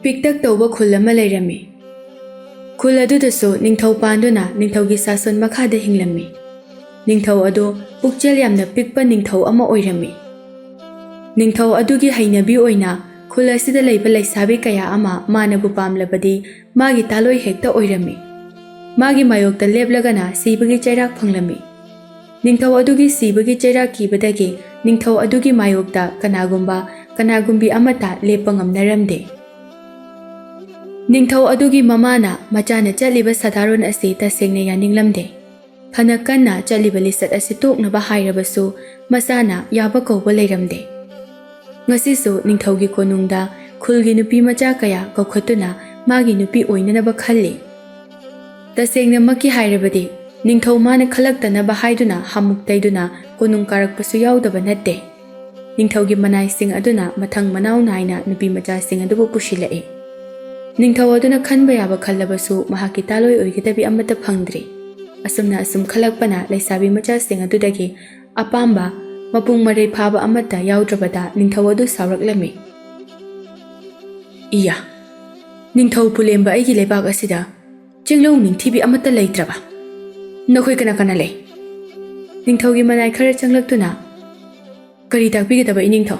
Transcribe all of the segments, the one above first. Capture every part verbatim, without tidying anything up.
ꯄꯤꯛꯇꯛ ꯇꯧꯕ ꯈꯨꯜ ꯑꯃ ꯂꯩꯔꯝꯃꯤ꯫ ꯈꯨꯜ ꯑꯗꯨꯗꯁꯨ ꯅꯤꯡꯊꯧ ꯄꯥꯟꯗꯨꯅ ꯅꯤꯡꯊꯧꯒꯤ ꯁꯥꯁꯣꯟ ꯃꯈꯥꯗ ꯍꯤꯡꯂꯝꯃꯤ꯫ ꯅꯤꯡꯊꯧ ꯑꯗꯨ ꯄꯨꯛꯆꯦꯜ ꯌꯥꯝꯅ ꯄꯤꯛꯄ ꯅꯤꯡꯊꯧ ꯑꯃ ꯑꯣꯏꯔꯝꯃꯤ꯫ ꯅꯤꯡꯊꯧ ꯑꯗꯨꯒꯤ ꯍꯩꯅꯕꯤ ꯑꯣꯏꯅ ꯈꯨꯜ ꯑꯁꯤꯗ ꯂꯩꯕ ꯂꯩꯁꯥꯕꯤ ꯀꯌꯥ ꯑꯃ ꯃꯥꯅꯕꯨ ꯄꯥꯝꯂꯕꯗꯤ ꯃꯥꯒꯤ ꯇꯥꯂꯣꯏ ꯍꯦꯛꯇ ꯑꯣꯏꯔꯝꯃꯤ꯫ ꯃꯥꯒꯤ ꯃꯥꯌꯣꯛꯇ ꯂꯦꯞꯂꯒꯅ ꯁꯤꯕꯒꯤ ꯆꯩꯔꯥꯛ ꯐꯪꯂꯝꯃꯤ꯫ ꯅꯤꯡꯊꯧ ꯑꯗꯨꯒꯤ ꯁꯤꯕꯒꯤ ꯆꯩꯔꯥꯛ ꯀꯤꯕꯗꯒꯤ ꯅꯤꯡꯊꯧ ꯑꯗꯨꯒꯤ ꯃꯥꯌꯣꯛꯇ ꯀꯅꯥꯒꯨꯝꯕ, ꯀꯅꯥꯒꯨꯝꯕꯤ ꯑꯃꯠꯇ ꯂꯦꯞꯄ ꯉꯝꯅꯔꯝꯗꯦ꯫ ꯅꯤꯡꯊꯧ ꯑꯗꯨꯒꯤ ꯃꯃꯥꯅ ꯃꯆꯥꯅ ꯆꯠꯂꯤꯕ ꯁꯥꯗꯥꯔꯣꯟ ꯑꯁꯤ ꯇꯁꯦꯡꯅ ꯌꯥꯅꯤꯡꯂꯝꯗꯦ꯫ ꯐꯅ ꯀꯟꯅ ꯆꯠꯂꯤꯕ ꯂꯤꯆꯠ ꯑꯁꯤ ꯇꯣꯛꯅꯕ ꯍꯥꯏꯔꯕꯁꯨ ꯃꯆꯥꯅ ꯌꯥꯕ ꯀꯧꯕ ꯂꯩꯔꯝꯗꯦ꯫ ꯉꯁꯤꯁꯨ ꯅꯤꯡꯊꯧꯒꯤ ꯀꯣꯅꯨꯡꯗ ꯈꯨꯜꯒꯤ ꯅꯨꯄꯤ ꯃꯆꯥ ꯀꯌꯥ ꯀꯧꯈꯠꯇꯨꯅ ꯃꯥꯒꯤ ꯅꯨꯄꯤ ꯑꯣꯏꯅꯅꯕ ꯈꯜꯂꯤ꯫ ꯇꯁꯦꯡꯅꯃꯛꯀꯤ ꯍꯥꯏꯔꯕꯗꯤ ꯅꯤꯡꯊꯧ ꯃꯥꯅ ꯈꯜꯂꯛꯇꯅꯕ ꯍꯥꯏꯗꯨꯅ ꯍꯥꯃꯨꯛ ꯇꯩꯗꯨꯅ ꯀꯣꯅꯨꯡ ꯀꯥꯔꯛꯄꯁꯨ ꯌꯥꯎꯗꯕ ꯅꯠꯇꯦ꯫ ꯅꯤꯡꯊꯧꯒꯤ ꯃꯅꯥꯏꯁꯤꯡ ꯑꯗꯨꯅ ꯃꯊꯪ ꯃꯅꯥꯎ ꯅꯥꯏꯅ ꯅꯨꯄꯤ ꯃꯆꯥꯁꯤꯡ ꯑꯗꯨꯕꯨ ꯄꯨꯁꯤꯜꯂꯛꯏ꯫ ꯅꯤꯡꯊꯧ ꯑꯗꯨꯅ ꯈꯟꯕ ꯌꯥꯕ ꯈꯜꯂꯕꯁꯨ ꯃꯍꯥꯛꯀꯤ ꯇꯥꯂꯣꯏ ꯑꯣꯏꯒꯗꯕꯤ ꯑꯃꯠꯇ ꯐꯪꯗ꯭ꯔꯤ꯫ ꯑꯁꯨꯝꯅ ꯑꯁꯨꯝ ꯈꯜꯂꯛꯄꯅ ꯂꯩꯁꯥꯕꯤ ꯃꯆꯥꯁꯤꯡ ꯑꯗꯨꯗꯒꯤ ꯑꯄꯥꯝꯕ, ꯃꯄꯨꯡ ꯃꯔꯩ ꯐꯥꯕ ꯑꯃꯠꯇ ꯌꯥꯎꯗ꯭ꯔꯕꯗ ꯅꯤꯡꯊꯧ ꯑꯗꯨ ꯁꯥꯎꯔꯛꯂꯝꯃꯤ꯫ "ꯏꯌꯥ, ꯅꯤꯡꯊꯧ ꯄꯨꯂꯦꯝꯕ ꯑꯩꯒꯤ ꯂꯩꯕꯥꯛ ꯑꯁꯤꯗ ꯆꯤꯡꯂꯧ ꯅꯤꯡꯊꯤꯕꯤ ꯑꯃꯠꯇ ꯂꯩꯇ꯭ꯔꯕ? ꯅꯈꯣꯏ ꯀꯅꯥ ꯀꯅꯥ ꯂꯩ?" ꯅꯤꯡꯊꯧꯒꯤ ꯃꯅꯥꯏ ꯈꯔ ꯆꯪꯂꯛꯇꯨꯅ, "ꯀꯔꯤ ꯇꯥꯛꯄꯤꯒꯗꯕ, ꯏꯅꯤꯡꯊꯧ?"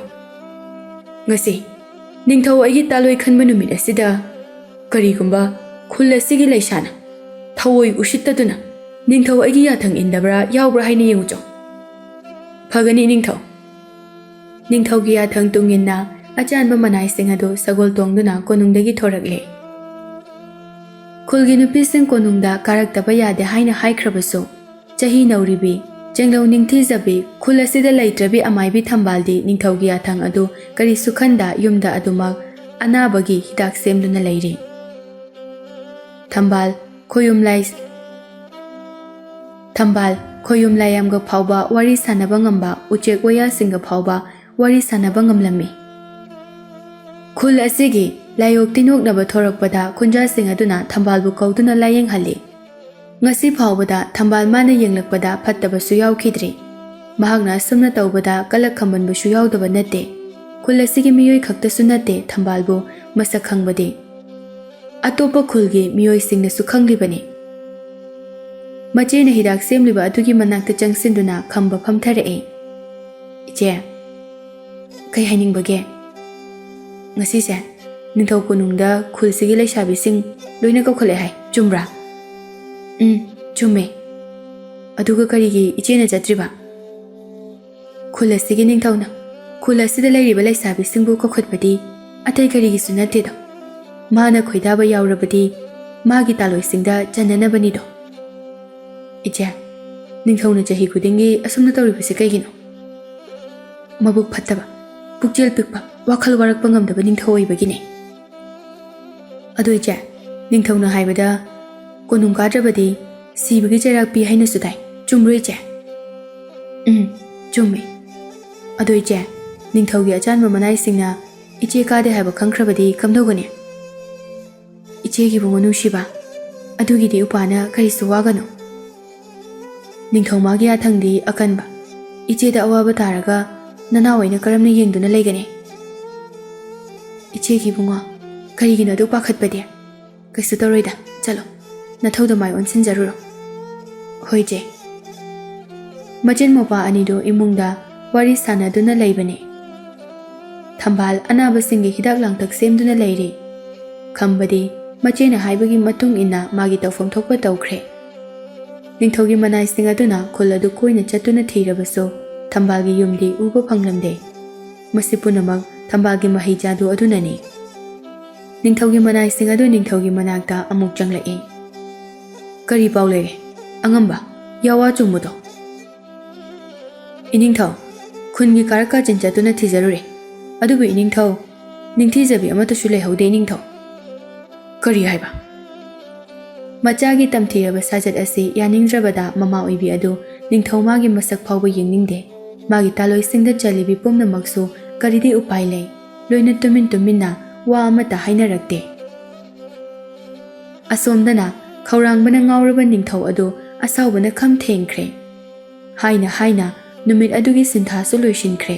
"ꯉꯁꯤ ꯅꯤꯡꯊꯧ ꯑꯩꯒꯤ ꯇꯥꯂꯣꯏ ꯈꯟꯕ ꯅꯨꯃꯤꯠ ꯑꯁꯤꯗ ꯀꯔꯤꯒꯨꯝꯕ ꯈꯨꯜ ꯑꯁꯤꯒꯤ ꯂꯩꯁꯥꯅ ꯊꯑꯣꯏ ꯎꯁꯤꯠꯇꯗꯨꯅ ꯅꯤꯡꯊꯧ ꯑꯩꯒꯤ ꯌꯥꯊꯪ ꯏꯟꯗꯕ꯭ꯔꯥ ꯌꯥꯎꯕ꯭ꯔꯥ ꯍꯥꯏꯅ ꯌꯦꯡꯉꯨꯆꯣ꯫ ꯐꯒꯅꯤ, ꯏꯅꯤꯡꯊꯧ꯫" ꯅꯤꯡꯊꯧꯒꯤ ꯌꯥꯊꯪ ꯇꯨꯡꯏꯟꯅ ꯑꯆꯥꯟꯕ ꯃꯅꯥꯏꯁꯤꯡ ꯑꯗꯨ ꯁꯒꯣꯜ ꯇꯣꯡꯗꯨꯅ ꯀꯣꯅꯨꯡꯗꯒꯤ ꯊꯣꯔꯛꯂꯦ꯫ ꯈꯨꯜꯒꯤ ꯅꯨꯄꯤꯁꯤꯡ ꯀꯣꯅꯨꯡꯗ ꯀꯥꯔꯛꯇꯕ ꯌꯥꯗꯦ ꯍꯥꯏꯅ ꯍꯥꯏꯈ꯭ꯔꯕꯁꯨ, ꯆꯍꯤ ꯅꯧꯔꯤꯕꯤ, ꯆꯦꯡꯂꯧ ꯅꯤꯡꯊꯤꯖꯕꯤ, ꯈꯨꯜ ꯑꯁꯤꯗ ꯂꯩꯇ꯭ꯔꯕꯤ ꯑꯃꯥꯏꯕꯤ ꯊꯝꯕꯥꯜꯗꯤ ꯅꯤꯡꯊꯧꯒꯤ ꯌꯥꯊꯪ ꯑꯗꯨ ꯀꯔꯤꯁꯨ ꯈꯟꯗ ꯌꯨꯝꯗ ꯑꯗꯨꯃꯛ ꯑꯅꯥꯕꯒꯤ ꯍꯤꯗꯥꯛ ꯁꯦꯝꯗꯨꯅ ꯂꯩꯔꯤ꯫ ꯊꯝꯕꯥꯜ, ꯈꯣꯌꯨꯝ ꯂꯥꯏ-, ꯊꯝꯕꯥꯜ, ꯈꯣꯌꯨꯝ ꯂꯥꯏꯌꯥꯝꯒ ꯐꯥꯎꯕ ꯋꯥꯔꯤ ꯁꯥꯟꯅꯕ ꯉꯝꯕ, ꯎꯆꯦꯛ ꯋꯥꯌꯥꯁꯤꯡꯒ ꯐꯥꯎꯕ ꯋꯥꯔꯤ ꯁꯥꯟꯅꯕ ꯉꯝꯂꯝꯃꯤ꯫ ꯈꯨꯜ ꯑꯁꯤꯒꯤ ꯂꯥꯏꯑꯣꯛ ꯇꯤꯟꯑꯣꯛꯅꯕ ꯊꯣꯔꯛꯄꯗ ꯈꯨꯟꯖꯥꯁꯤꯡ ꯑꯗꯨꯅ ꯊꯝꯕꯥꯜꯕꯨ ꯀꯧꯗꯨꯅ ꯂꯥꯏꯌꯦꯡꯍꯜꯂꯤ꯫ ꯉꯁꯤ ꯐꯥꯎꯕꯗ ꯊꯝꯕꯥꯜ ꯃꯥꯅ ꯌꯦꯡꯂꯛꯄꯗ ꯐꯠꯇꯕꯁꯨ ꯌꯥꯎꯈꯤꯗ꯭ꯔꯤ꯫ ꯃꯍꯥꯛꯅ ꯑꯁꯨꯝꯅ ꯇꯧꯕꯗ ꯀꯂꯛ ꯈꯝꯕꯟꯕꯁꯨ ꯌꯥꯎꯗꯕ ꯅꯠꯇꯦ꯫ ꯈꯨꯜ ꯑꯁꯤꯒꯤ ꯃꯤꯑꯣꯏ ꯈꯛꯇꯁꯨ ꯅꯠꯇꯦ ꯊꯝꯕꯥꯜꯕꯨ ꯃꯁꯛ ꯈꯪꯕꯗꯤ꯫ ꯑꯇꯣꯞꯄ ꯈꯨꯜꯒꯤ ꯃꯤꯑꯣꯏꯁꯤꯡꯅꯁꯨ ꯈꯪꯂꯤꯕꯅꯤ꯫ ꯃꯆꯦꯅ ꯍꯤꯗꯥꯛ ꯁꯦꯝꯂꯤꯕ ꯑꯗꯨꯒꯤ ꯃꯅꯥꯛꯇ ꯆꯪꯁꯤꯟꯗꯨꯅ ꯈꯝꯕ ꯐꯝꯊꯔꯛꯑꯦ꯫ "ꯏꯆꯦ, ꯀꯩ ꯍꯥꯏꯅꯤꯡꯕꯒꯦ?" "ꯉꯁꯤꯁꯦ ꯅꯤꯡꯊꯧ ꯀꯣꯅꯨꯡꯗ ꯈꯨꯜꯁꯤꯒꯤ ꯂꯩꯁꯥꯕꯤꯁꯤꯡ ꯂꯣꯏꯅ ꯀꯧꯈꯠꯂꯛꯑꯦ ꯍꯥꯏ, ꯆꯨꯝꯕ꯭ꯔꯥ?" "ꯎꯝ, ꯆꯨꯝꯃꯦ꯫ ꯑꯗꯨꯒ ꯀꯔꯤꯒꯤ ꯏꯆꯦꯅ ꯆꯠꯇ꯭ꯔꯤꯕ?" "ꯈꯨꯜ ꯑꯁꯤꯒꯤ ꯅꯤꯡꯊꯧꯅ ꯈꯨꯜ ꯑꯁꯤꯗ ꯂꯩꯔꯤꯕ ꯂꯩꯁꯥꯕꯤꯁꯤꯡꯕꯨ ꯀꯧꯈꯠꯄꯗꯤ ꯑꯇꯩ ꯀꯔꯤꯒꯤꯁꯨ ꯅꯠꯇꯦꯗꯣ꯫ ꯃꯥꯅ ꯈꯣꯏꯗꯥꯕ ꯌꯥꯎꯔꯕꯗꯤ ꯃꯥꯒꯤ ꯇꯥꯂꯣꯏꯁꯤꯡꯗ ꯆꯟꯅꯅꯕꯅꯤꯗꯣ꯫ ꯏꯆꯦ, ꯅꯤꯡꯊꯧꯅ ꯆꯍꯤ ꯈꯨꯗꯤꯡꯒꯤ ꯑꯁꯨꯝꯅ ꯇꯧꯔꯤꯕꯁꯦ ꯀꯩꯒꯤꯅꯣ? ꯃꯕꯨꯛ ꯐꯠꯇꯕ, ꯄꯨꯛꯆꯦꯜ ꯄꯤꯛꯄ, ꯋꯥꯈꯜ ꯋꯥꯔꯛꯄ ꯉꯝꯗꯕ ꯅꯤꯡꯊꯧ ꯑꯣꯏꯕꯒꯤꯅꯦ꯫ ꯑꯗꯣ ꯏꯆꯦ, ꯅꯤꯡꯊꯧꯅ ꯍꯥꯏꯕꯗ ꯀꯣꯅꯨꯡ ꯀꯥꯗ꯭ꯔꯕꯗꯤ ꯁꯤꯕꯒꯤ ꯆꯩꯔꯥꯛ ꯄꯤ ꯍꯥꯏꯅꯁꯨ ꯇꯥꯏ, ꯆꯨꯝꯕ꯭ꯔꯣ ꯏꯆꯦ?" "ꯎꯝ, ꯆꯨꯝꯃꯤ꯫ ꯑꯗꯣ ꯏꯆꯦ, ꯅꯤꯡꯊꯧꯒꯤ ꯑꯆꯥꯟꯕ ꯃꯅꯥꯏꯁꯤꯡꯅ ꯏꯆꯦ ꯀꯥꯗꯦ ꯍꯥꯏꯕ ꯈꯪꯈ꯭ꯔꯕꯗꯤ ꯀꯝꯗꯧꯒꯅꯤ?" "ꯏꯆꯦꯒꯤ ꯏꯕꯨꯡꯉꯣ ꯅꯨꯡꯁꯤꯕ, ꯑꯗꯨꯒꯤꯗꯤ ꯎꯄꯥꯅ ꯀꯔꯤꯁꯨ ꯋꯥꯒꯅꯨ꯫ ꯅꯤꯡꯊꯧ ꯃꯥꯒꯤ ꯌꯥꯊꯪꯗꯤ ꯑꯀꯟꯕ꯫ ꯏꯆꯦꯗ ꯑꯋꯥꯕ ꯇꯥꯔꯒ ꯅꯅꯥꯎ ꯑꯩꯅ ꯀꯔꯝꯅ ꯌꯦꯡꯗꯨꯅ ꯂꯩꯒꯅꯤ?" "ꯏꯆꯦꯒꯤ ꯏꯕꯨꯡꯉꯣ, ꯀꯔꯤꯒꯤꯅꯣ ꯑꯗꯨ ꯄꯥꯈꯠꯄꯗꯤ? ꯀꯩꯁꯨ ꯇꯧꯔꯣꯏꯗ, ꯆꯠꯂꯣ, ꯅꯊꯧꯗ ꯃꯥꯏ ꯑꯣꯟꯁꯤꯟꯖꯔꯨꯔꯣ꯫" "ꯍꯣꯏ ꯆꯦ꯫" ꯃꯆꯤꯟ ꯃꯧꯄꯥ ꯑꯅꯤꯗꯨ ꯏꯃꯨꯡꯗ ꯋꯥꯔꯤ ꯁꯥꯟꯅꯗꯨꯅ ꯂꯩꯕꯅꯤ꯫ ꯊꯝꯕꯥꯜ ꯑꯅꯥꯕꯁꯤꯡꯒꯤ ꯍꯤꯗꯥꯛ ꯂꯥꯡꯊꯛ ꯁꯦꯝꯗꯨꯅ ꯂꯩꯔꯤ꯫ ꯈꯝꯕꯗꯤ ꯃꯆꯦꯅ ꯍꯥꯏꯕꯒꯤ ꯃꯇꯨꯡ ꯏꯟꯅ ꯃꯥꯒꯤ ꯇꯧꯐꯝ ꯊꯣꯛꯄ ꯇꯧꯈ꯭ꯔꯦ꯫ ꯅꯤꯡꯊꯧꯒꯤ ꯃꯅꯥꯏꯁꯤꯡ ꯑꯗꯨꯅ ꯈꯨꯜ ꯑꯗꯨ ꯀꯣꯏꯅ ꯆꯠꯇꯨꯅ ꯊꯤꯔꯕꯁꯨ ꯊꯝꯕꯥꯜꯒꯤ ꯌꯨꯝꯗꯤ ꯎꯕ ꯐꯪꯂꯝꯗꯦ꯫ ꯃꯁꯤ ꯄꯨꯝꯅꯃꯛ ꯊꯝꯕꯥꯜꯒꯤ ꯃꯍꯩ ꯖꯥꯗꯨ ꯑꯗꯨꯅꯅꯤ꯫ ꯅꯤꯡꯊꯧꯒꯤ ꯃꯅꯥꯏꯁꯤꯡ ꯑꯗꯨ ꯅꯤꯡꯊꯧꯒꯤ ꯃꯅꯥꯛꯇ ꯑꯃꯨꯛ ꯆꯪꯂꯛꯏ꯫ "ꯀꯔꯤ ꯄꯥꯎ ꯂꯩꯔꯦ? ꯑꯉꯝꯕ, ꯌꯥꯋꯥ ꯆꯨꯝꯕꯗꯣ?" "ꯏꯅꯤꯡꯊꯧ, ꯈꯨꯟꯒꯤ ꯀꯥꯔꯛ ꯀꯥꯆꯤꯟ ꯆꯠꯇꯨꯅ ꯊꯤꯖꯔꯨꯔꯦ, ꯑꯗꯨꯕꯨ ꯏꯅꯤꯡꯊꯧ, ꯅꯤꯡꯊꯤꯖꯕꯤ ꯑꯃꯠꯇꯁꯨ ꯂꯩꯍꯧꯗꯦ ꯏꯅꯤꯡꯊꯧ꯫" "ꯀꯔꯤ ꯍꯥꯏꯕ?" ꯃꯆꯥꯒꯤ ꯇꯝꯊꯤꯔꯕ ꯁꯥꯖꯠ ꯑꯁꯤ ꯌꯥꯅꯤꯡꯗ꯭ꯔꯕꯗ ꯃꯃꯥ ꯑꯣꯏꯕꯤ ꯑꯗꯨ ꯅꯤꯡꯊꯧ ꯃꯥꯒꯤ ꯃꯁꯛ ꯐꯥꯎꯕ ꯌꯦꯡꯅꯤꯡꯗꯦ꯫ ꯃꯥꯒꯤ ꯇꯥꯂꯣꯏꯁꯤꯡꯗ ꯆꯜꯂꯤꯕꯤ ꯄꯨꯝꯅꯃꯛꯁꯨ ꯀꯔꯤꯗꯤ ꯎꯄꯥꯏ ꯂꯩ? ꯂꯣꯏꯅ ꯇꯨꯃꯤꯟ ꯇꯨꯃꯤꯟꯅ ꯋꯥ ꯑꯃꯠꯇ ꯍꯥꯏꯅꯔꯛꯇꯦ꯫ ꯑꯁꯣꯝꯗꯅ ꯈꯧꯔꯥꯡꯕꯅ ꯉꯥꯎꯔꯕ ꯅꯤꯡꯊꯧ ꯑꯗꯨ ꯑꯁꯥꯎꯕꯅ ꯈꯝ ꯊꯦꯡꯈ꯭ꯔꯦ꯫ ꯍꯥꯏꯅ ꯍꯥꯏꯅ ꯅꯨꯃꯤꯠ ꯑꯗꯨꯒꯤ ꯁꯤꯟꯊꯥꯁꯨ ꯂꯣꯏꯁꯤꯟꯈ꯭ꯔꯦ꯫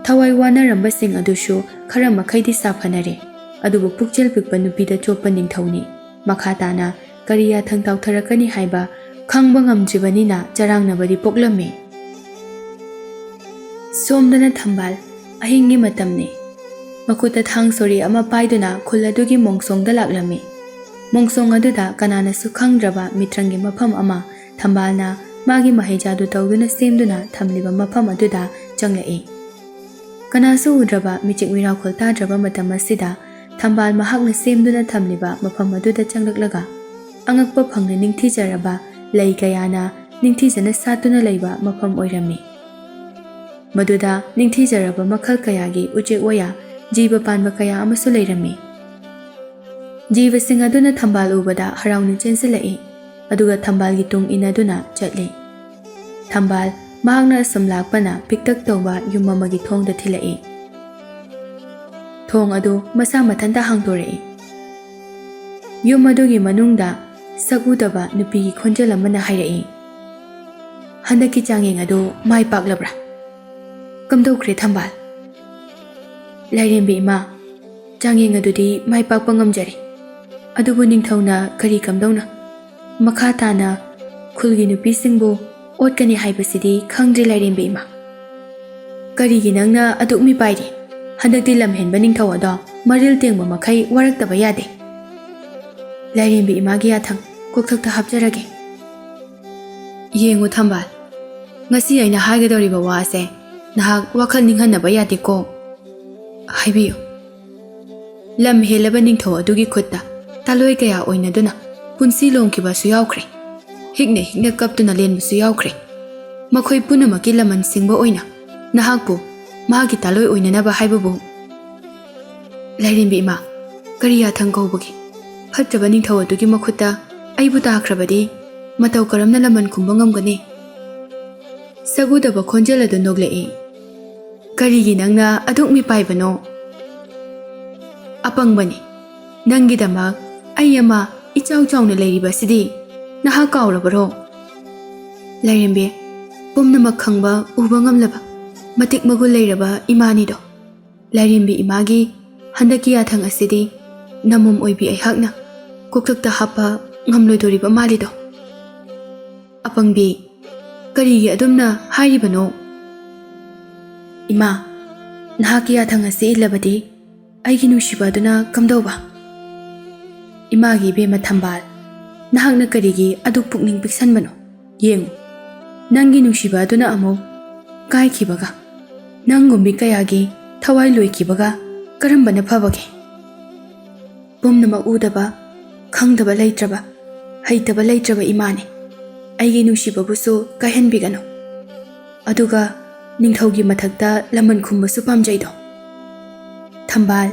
ꯊꯋꯥꯏ ꯋꯥꯅꯔꯝꯕꯁꯤꯡ ꯑꯗꯨꯁꯨ ꯈꯔ ꯃꯈꯩꯗꯤ ꯁꯥꯐꯅꯔꯦ꯫ ꯑꯗꯨꯕꯨ ꯄꯨꯛꯆꯦꯜ ꯄꯤꯛꯄ ꯅꯨꯄꯤꯗ ꯆꯣꯞꯄ ꯅꯤꯡꯊꯧꯅꯤ꯫ ꯃꯈꯥ ꯇꯥꯅ ꯀꯔꯤ ꯌꯥꯊꯪ ꯇꯥꯎꯊꯔꯛꯀꯅꯤ ꯍꯥꯏꯕ ꯈꯪꯕ ꯉꯝꯗ꯭ꯔꯤꯕꯅꯤꯅ ꯆꯔꯥꯡꯅꯕꯗꯤ ꯄꯣꯛꯂꯝꯃꯤ꯫ ꯁꯣꯝꯗꯅ ꯊꯝꯕꯥꯜ꯫ ꯑꯍꯤꯡꯒꯤ ꯃꯇꯝꯅꯤ꯫ ꯃꯈꯨꯠꯇ ꯊꯥꯡ ꯁꯣꯔꯤ ꯑꯃ ꯄꯥꯏꯗꯨꯅ ꯈꯨꯜ ꯑꯗꯨꯒꯤ ꯃꯣꯡꯁꯣꯡꯗ ꯂꯥꯛꯂꯝꯃꯤ꯫ ꯃꯣꯡꯁꯣꯡ ꯑꯗꯨꯗ ꯀꯅꯥꯅꯁꯨ ꯈꯪꯗ꯭ꯔꯕ ꯃꯤꯇ꯭ꯔꯪꯒꯤ ꯃꯐꯝ ꯑꯃ, ꯊꯝꯕꯥꯜꯅ ꯃꯥꯒꯤ ꯃꯍꯩꯖꯥꯗꯨ ꯇꯧꯗꯨꯅ ꯁꯦꯝꯗꯨꯅ ꯊꯝꯂꯤꯕ ꯃꯐꯝ ꯑꯗꯨꯗ ꯆꯪꯂꯛꯏ꯫ ꯀꯅꯥꯁꯨ ꯎꯗ꯭ꯔꯕ, ꯃꯤꯆꯤꯛ ꯃꯤꯔꯥꯎꯈꯣꯜ ꯇꯥꯗ꯭ꯔꯕ ꯃꯇꯝ ꯑꯁꯤꯗ ꯊꯝꯕꯥꯜ ꯃꯍꯥꯛꯅ ꯁꯦꯝꯗꯨꯅ ꯊꯝꯂꯤꯕ ꯃꯐꯝ ꯑꯗꯨꯗ ꯆꯪꯂꯛꯂꯒ ꯑꯉꯛꯄ ꯐꯪꯅ ꯅꯤꯡꯊꯤꯖꯔꯕ ꯂꯩ ꯀꯌꯥꯅ ꯅꯤꯡꯊꯤꯖꯅ ꯁꯥꯠꯇꯨꯅ ꯂꯩꯕ ꯃꯐꯝ ꯑꯣꯏꯔꯝꯃꯤ꯫ ꯃꯗꯨꯗ ꯅꯤꯡꯊꯤꯖꯔꯕ ꯃꯈꯜ ꯀꯌꯥꯒꯤ ꯎꯆꯦꯛ ꯋꯥꯌꯥ, ꯖꯤꯕ ꯄꯥꯟꯕ ꯀꯌꯥ ꯑꯃꯁꯨ ꯂꯩꯔꯝꯃꯤ꯫ ꯖꯤꯕꯁꯤꯡ ꯑꯗꯨꯅ ꯊꯝꯕꯥꯜ ꯎꯕꯗ ꯍꯔꯥꯎꯅ ꯆꯦꯟꯁꯤꯜꯂꯛꯏ, ꯑꯗꯨꯒ ꯊꯝꯕꯥꯜꯒꯤ ꯇꯨꯡ ꯏꯟꯅꯗꯨꯅ ꯆꯠꯂꯤ꯫ ꯊꯝꯕꯥꯜ ꯃꯍꯥꯛꯅ ꯑꯁꯨꯝ ꯂꯥꯛꯄꯅ ꯄꯤꯛꯇꯛ ꯇꯧꯕ ꯌꯨꯝ ꯑꯃꯒꯤ ꯊꯣꯡꯗ ꯊꯤꯜꯂꯛꯏ꯫ ꯊꯣꯡ ꯑꯗꯨ ꯃꯁꯥ ꯃꯊꯟꯇ ꯍꯥꯡꯗꯣꯔꯛꯏ꯫ ꯌꯨꯝ ꯑꯗꯨꯒꯤ ꯃꯅꯨꯡꯗ ꯁꯛ ꯎꯗꯕ ꯅꯨꯄꯤꯒꯤ ꯈꯣꯟꯖꯦꯜ ꯑꯃꯅ ꯍꯥꯏꯔꯛꯏ, "ꯍꯟꯗꯛꯀꯤ ꯆꯥꯡꯌꯦꯡ ꯑꯗꯨ ꯃꯥꯏ ꯄꯥꯛꯂꯕ꯭ꯔꯥ?" "ꯀꯝꯗꯧꯈ꯭ꯔꯦ ꯊꯝꯕꯥꯜ?" "ꯂꯥꯏꯔꯦꯝꯕꯤ ꯏꯃꯥ, ꯆꯥꯡꯌꯦꯡ ꯑꯗꯨꯗꯤ ꯃꯥꯏ ꯄꯥꯛꯄ ꯉꯝꯖꯔꯦ꯫ ꯑꯗꯨꯕꯨ ꯅꯤꯡꯊꯧꯅ ꯀꯔꯤ ꯀꯝꯗꯧꯅ ꯃꯈꯥ ꯇꯥꯅ ꯈꯨꯜꯒꯤ ꯅꯨꯄꯤꯁꯤꯡꯕꯨ ꯑꯣꯠꯀꯅꯤ ꯍꯥꯏꯕꯁꯤꯗꯤ ꯈꯪꯗ꯭ꯔꯤ, ꯂꯥꯏꯔꯦꯝꯕꯤ ꯏꯃꯥ꯫ ꯀꯔꯤꯒꯤ ꯅꯪꯅ ꯑꯗꯨꯛ ꯃꯤꯄꯥꯏꯔꯤ? ꯍꯟꯗꯛꯇꯤ ꯂꯝꯍꯦꯟꯕ ꯅꯤꯡꯊꯧ ꯑꯗꯣ ꯃꯔꯤꯜ ꯇꯦꯡꯕ ꯃꯈꯩ ꯋꯥꯔꯛꯇꯕ ꯌꯥꯗꯦ꯫ ꯂꯥꯏꯔꯦꯝꯕꯤ ꯏꯃꯥꯒꯤ ꯌꯥꯊꯪ ꯀꯣꯛꯊꯛꯇ ꯍꯥꯞꯆꯔꯒꯦ꯫" "ꯌꯦꯡꯉꯨ ꯊꯝꯕꯥꯜ, ꯉꯁꯤ ꯑꯩꯅ ꯍꯥꯏꯒꯗꯧꯔꯤꯕ ꯋꯥ ꯑꯁꯦ ꯅꯍꯥꯛ ꯋꯥꯈꯜ ꯅꯤꯡꯍꯟꯅꯕ ꯌꯥꯗꯦꯀꯣ꯫ ꯍꯥꯏꯕꯤꯌꯨ꯫ ꯂꯝ ꯍꯦꯜꯂꯕ ꯅꯤꯡꯊꯧ ꯑꯗꯨꯒꯤ ꯈꯨꯠꯇ ꯇꯥꯂꯣꯏ ꯀꯌꯥ ꯑꯣꯏꯅꯗꯨꯅ ꯄꯨꯟꯁꯤ ꯂꯣꯝꯈꯤꯕꯁꯨ ꯌꯥꯎꯈ꯭ꯔꯦ꯫ ꯍꯤꯛꯅ ꯍꯤꯛꯅ ꯀꯞꯇꯨꯅ ꯂꯦꯟꯕꯁꯨ ꯌꯥꯎꯈ꯭ꯔꯦ꯫ ꯃꯈꯣꯏ ꯄꯨꯝꯅꯃꯛꯀꯤ ꯂꯃꯟ ꯁꯤꯡꯕ ꯑꯣꯏꯅ ꯅꯍꯥꯛꯄꯨ ꯃꯍꯥꯛꯀꯤ ꯇꯥꯂꯣꯏ ꯑꯣꯏꯅꯅꯕ ꯍꯥꯏꯕꯕꯨ꯫" "ꯂꯥꯏꯔꯦꯝꯕꯤ ꯏꯃꯥ, ꯀꯔꯤ ꯌꯥꯊꯪ ꯀꯧꯕꯒꯦ? ꯐꯠꯇ꯭ꯔꯕ ꯅꯤꯡꯊꯧ ꯑꯗꯨꯒꯤ ꯃꯈꯨꯠꯇ ꯑꯩꯕꯨ ꯇꯥꯈ꯭ꯔꯕꯗꯤ ꯃꯇꯧ ꯀꯔꯝꯅ ꯂꯃꯟ ꯈꯨꯝꯕ ꯉꯝꯒꯅꯤ?" ꯁꯛ ꯎꯗꯕ ꯈꯣꯟꯖꯦꯜ ꯑꯗꯨ ꯅꯣꯛꯂꯛꯏ꯫ "ꯀꯔꯤꯒꯤ ꯅꯪꯅ ꯑꯗꯨꯛ ꯃꯤꯄꯥꯏꯕꯅꯣ? ꯑꯄꯪꯕꯅꯤ꯫ ꯅꯪꯒꯤꯗꯃꯛ ꯑꯩ ꯑꯃ ꯏꯆꯥꯎ ꯆꯥꯎꯅ ꯂꯩꯔꯤꯕꯁꯤꯗꯤ ꯅꯍꯥꯛ ꯀꯥꯎꯔꯕꯔꯣ? ꯂꯥꯏꯔꯦꯝꯕꯤ, ꯄꯨꯝꯅꯃꯛ ꯈꯪꯕ ꯎꯕ ꯉꯝꯂꯕ ꯃꯇꯤꯛ ꯃꯒꯨꯟ ꯂꯩꯔꯕ ꯏꯃꯥꯅꯤꯗꯣ꯫ ꯂꯥꯏꯔꯦꯝꯕꯤ ꯏꯃꯥꯒꯤ ꯍꯟꯗꯛꯀꯤ ꯌꯥꯊꯪ ꯑꯁꯤꯗꯤ ꯅꯃꯣꯝ ꯑꯣꯏꯕꯤ ꯑꯩꯍꯥꯛꯅ ꯀꯣꯛꯊꯛꯇ ꯍꯥꯞꯄ ꯉꯝꯂꯣꯏꯗꯣꯔꯤꯕ ꯃꯥꯜꯂꯤꯗꯣ꯫ ꯑꯄꯪꯕꯤ, ꯀꯔꯤꯒꯤ ꯑꯗꯨꯝꯅ ꯍꯥꯏꯔꯤꯕꯅꯣ? ꯏꯃꯥ, ꯅꯍꯥꯛꯀꯤ ꯌꯥꯊꯪ ꯑꯁꯤ ꯏꯜꯂꯕꯗꯤ ꯑꯩꯒꯤ ꯅꯨꯡꯁꯤꯕ ꯑꯗꯨꯅ ꯀꯝꯗꯧꯕ? ꯏꯃꯥꯒꯤ ꯏꯕꯦꯝꯃ ꯊꯝꯕꯥꯜ, ꯅꯍꯥꯛꯅ ꯀꯔꯤꯒꯤ ꯑꯗꯨꯛ ꯄꯨꯛꯅꯤꯡ ꯄꯤꯛꯁꯟꯕꯅꯣ? ꯌꯦꯡꯉꯨ, ꯅꯪꯒꯤ ꯅꯨꯡꯁꯤꯕ ꯑꯗꯨꯅ ꯑꯃꯨꯛ ꯀꯥꯏꯈꯤꯕꯒ, ꯅꯪꯒꯨꯝꯕꯤ ꯀꯌꯥꯒꯤ ꯊꯋꯥꯏ ꯂꯣꯏꯈꯤꯕꯒ ꯀꯔꯝꯕꯅ ꯐꯕꯒꯦ? ꯄꯨꯝꯅꯃꯛ ꯎꯗꯕ, ꯈꯪꯗꯕ ꯂꯩꯇ꯭ꯔꯕ, ꯍꯩꯇꯕ ꯂꯩꯇ꯭ꯔꯕ ꯏꯃꯥꯅꯤ꯫ ꯑꯩꯒꯤ ꯅꯨꯡꯁꯤꯕꯕꯨꯁꯨ ꯀꯥꯏꯍꯟꯕꯤꯒꯅꯨ꯫ ꯑꯗꯨꯒ ꯅꯤꯡꯊꯧꯒꯤ ꯃꯊꯛꯇ ꯂꯃꯟ ꯈꯨꯝꯕꯁꯨ ꯄꯥꯝꯖꯩꯗꯣ꯫ ꯊꯝꯕꯥꯜ,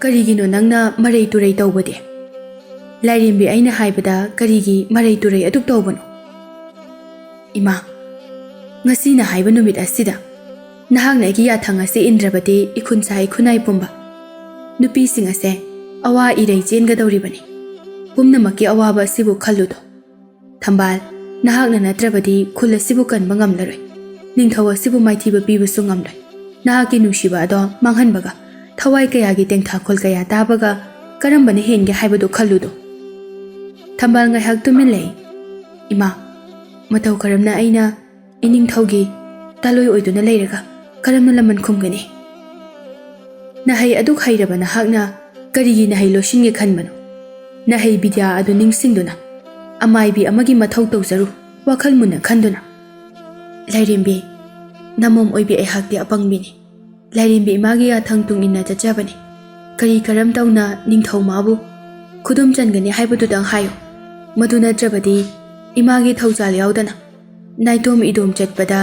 ꯀꯔꯤꯒꯤꯅꯣ ꯅꯪꯅ ꯃꯔꯩ ꯇꯨꯔꯩ ꯇꯧꯕꯗꯤ? ꯂꯥꯏꯔꯦꯝꯕꯤ, ꯑꯩꯅ ꯍꯥꯏꯕꯗ ꯀꯔꯤꯒꯤ ꯃꯔꯩ ꯇꯨꯔꯩ ꯑꯗꯨꯛ ꯇꯧꯕꯅꯣ? ꯏꯃꯥ, ꯉꯁꯤꯅ ꯍꯥꯏꯕ ꯅꯨꯃꯤꯠ ꯑꯁꯤꯗ ꯅꯍꯥꯛꯅ ꯑꯩꯒꯤ ꯌꯥꯊꯪ ꯑꯁꯤ ꯏꯟꯗ꯭ꯔꯕꯗꯤ ꯏꯈꯨꯟ ꯁꯥ ꯏꯈꯨꯟꯅꯥꯏ ꯄꯨꯝꯕ ꯅꯨꯄꯤꯁꯤꯡ ꯑꯁꯦ ꯑꯋꯥ ꯏꯔꯩ ꯆꯦꯟꯒꯗꯧꯔꯤꯕꯅꯤ꯫ ꯄꯨꯝꯅꯃꯛꯀꯤ ꯑꯋꯥꯕ ꯑꯁꯤꯕꯨ ꯈꯜꯂꯨꯗꯣ꯫ ꯊꯝꯕꯥꯜ, ꯅꯍꯥꯛꯅ ꯅꯠꯇ꯭ꯔꯕꯗꯤ ꯈꯨꯜ ꯑꯁꯤꯕꯨ ꯀꯟꯕ ꯉꯝꯂꯔꯣꯏ꯫ ꯅꯤꯡꯊꯧ ꯑꯁꯤꯕꯨ ꯃꯥꯏꯊꯤꯕ ꯄꯤꯕꯁꯨ ꯉꯝꯂꯣꯏ꯫ ꯅꯍꯥꯛꯀꯤ ꯅꯨꯡꯁꯤꯕ ꯑꯗꯣ ꯃꯥꯡꯍꯟꯕꯒ ꯊꯋꯥꯏ ꯀꯌꯥꯒꯤ ꯇꯦꯡꯊꯥꯈꯣꯜ ꯀꯌꯥ ꯇꯥꯕꯒ ꯀꯔꯝꯕꯅ ꯍꯦꯟꯒꯦ ꯍꯥꯏꯕꯗꯨ ꯈꯜꯂꯨꯗꯣ꯫ ꯊꯝꯕꯥꯜ ꯉꯥꯏꯍꯥꯛ ꯇꯨꯃꯤꯟ ꯂꯩ꯫ ꯏꯃꯥ, ꯃꯇꯧ ꯀꯔꯝꯅ ꯑꯩꯅ ꯏꯅꯤꯡꯊꯧꯒꯤ ꯇꯥꯂꯣꯏ ꯑꯣꯏꯗꯨꯅ ꯂꯩꯔꯒ ꯀꯔꯝꯅ ꯂꯃꯟ ꯈꯨꯝꯒꯅꯤ? ꯅꯍꯩ ꯑꯗꯨꯛ ꯍꯩꯔꯕ ꯅꯍꯥꯛꯅ ꯀꯔꯤꯒꯤ ꯅꯍꯩ ꯂꯣꯠꯁꯤꯟꯒꯦ ꯈꯟꯕꯅꯣ? ꯅꯍꯩ ꯕꯤꯗ꯭ꯌꯥ ꯑꯗꯨ ꯅꯤꯡꯁꯤꯡꯗꯨꯅ ꯑꯃꯥꯏꯕꯤ ꯑꯃꯒꯤ ꯃꯊꯧ ꯇꯧꯖꯔꯨ, ꯋꯥꯈꯜ ꯃꯨꯟꯅ ꯈꯟꯗꯨꯅ꯫ ꯂꯥꯏꯔꯦꯝꯕꯤ, ꯅꯃꯣꯝ ꯑꯣꯏꯕꯤ ꯑꯩꯍꯥꯛꯇꯤ ꯑꯄꯪꯕꯤꯅꯤ꯫ ꯂꯥꯏꯔꯦꯝꯕꯤ ꯏꯃꯥꯒꯤ ꯌꯥꯊꯪ ꯇꯨꯡ ꯏꯟꯅ ꯆꯠꯆꯕꯅꯤ꯫ ꯀꯔꯤ ꯀꯔꯝ ꯇꯧꯅ ꯅꯤꯡꯊꯧ ꯃꯥꯕꯨ ꯈꯨꯗꯨꯝ ꯆꯟꯒꯅꯤ ꯍꯥꯏꯕꯗꯨꯗꯪ ꯍꯥꯏꯌꯨ꯫ ꯃꯗꯨ ꯅꯠꯇ꯭ꯔꯕꯗꯤ ꯏꯃꯥꯒꯤ ꯊꯧꯖꯥꯜ ꯌꯥꯎꯗꯅ ꯅꯥꯏꯇꯣꯝ ꯏꯗꯣꯝ ꯆꯠꯄꯗ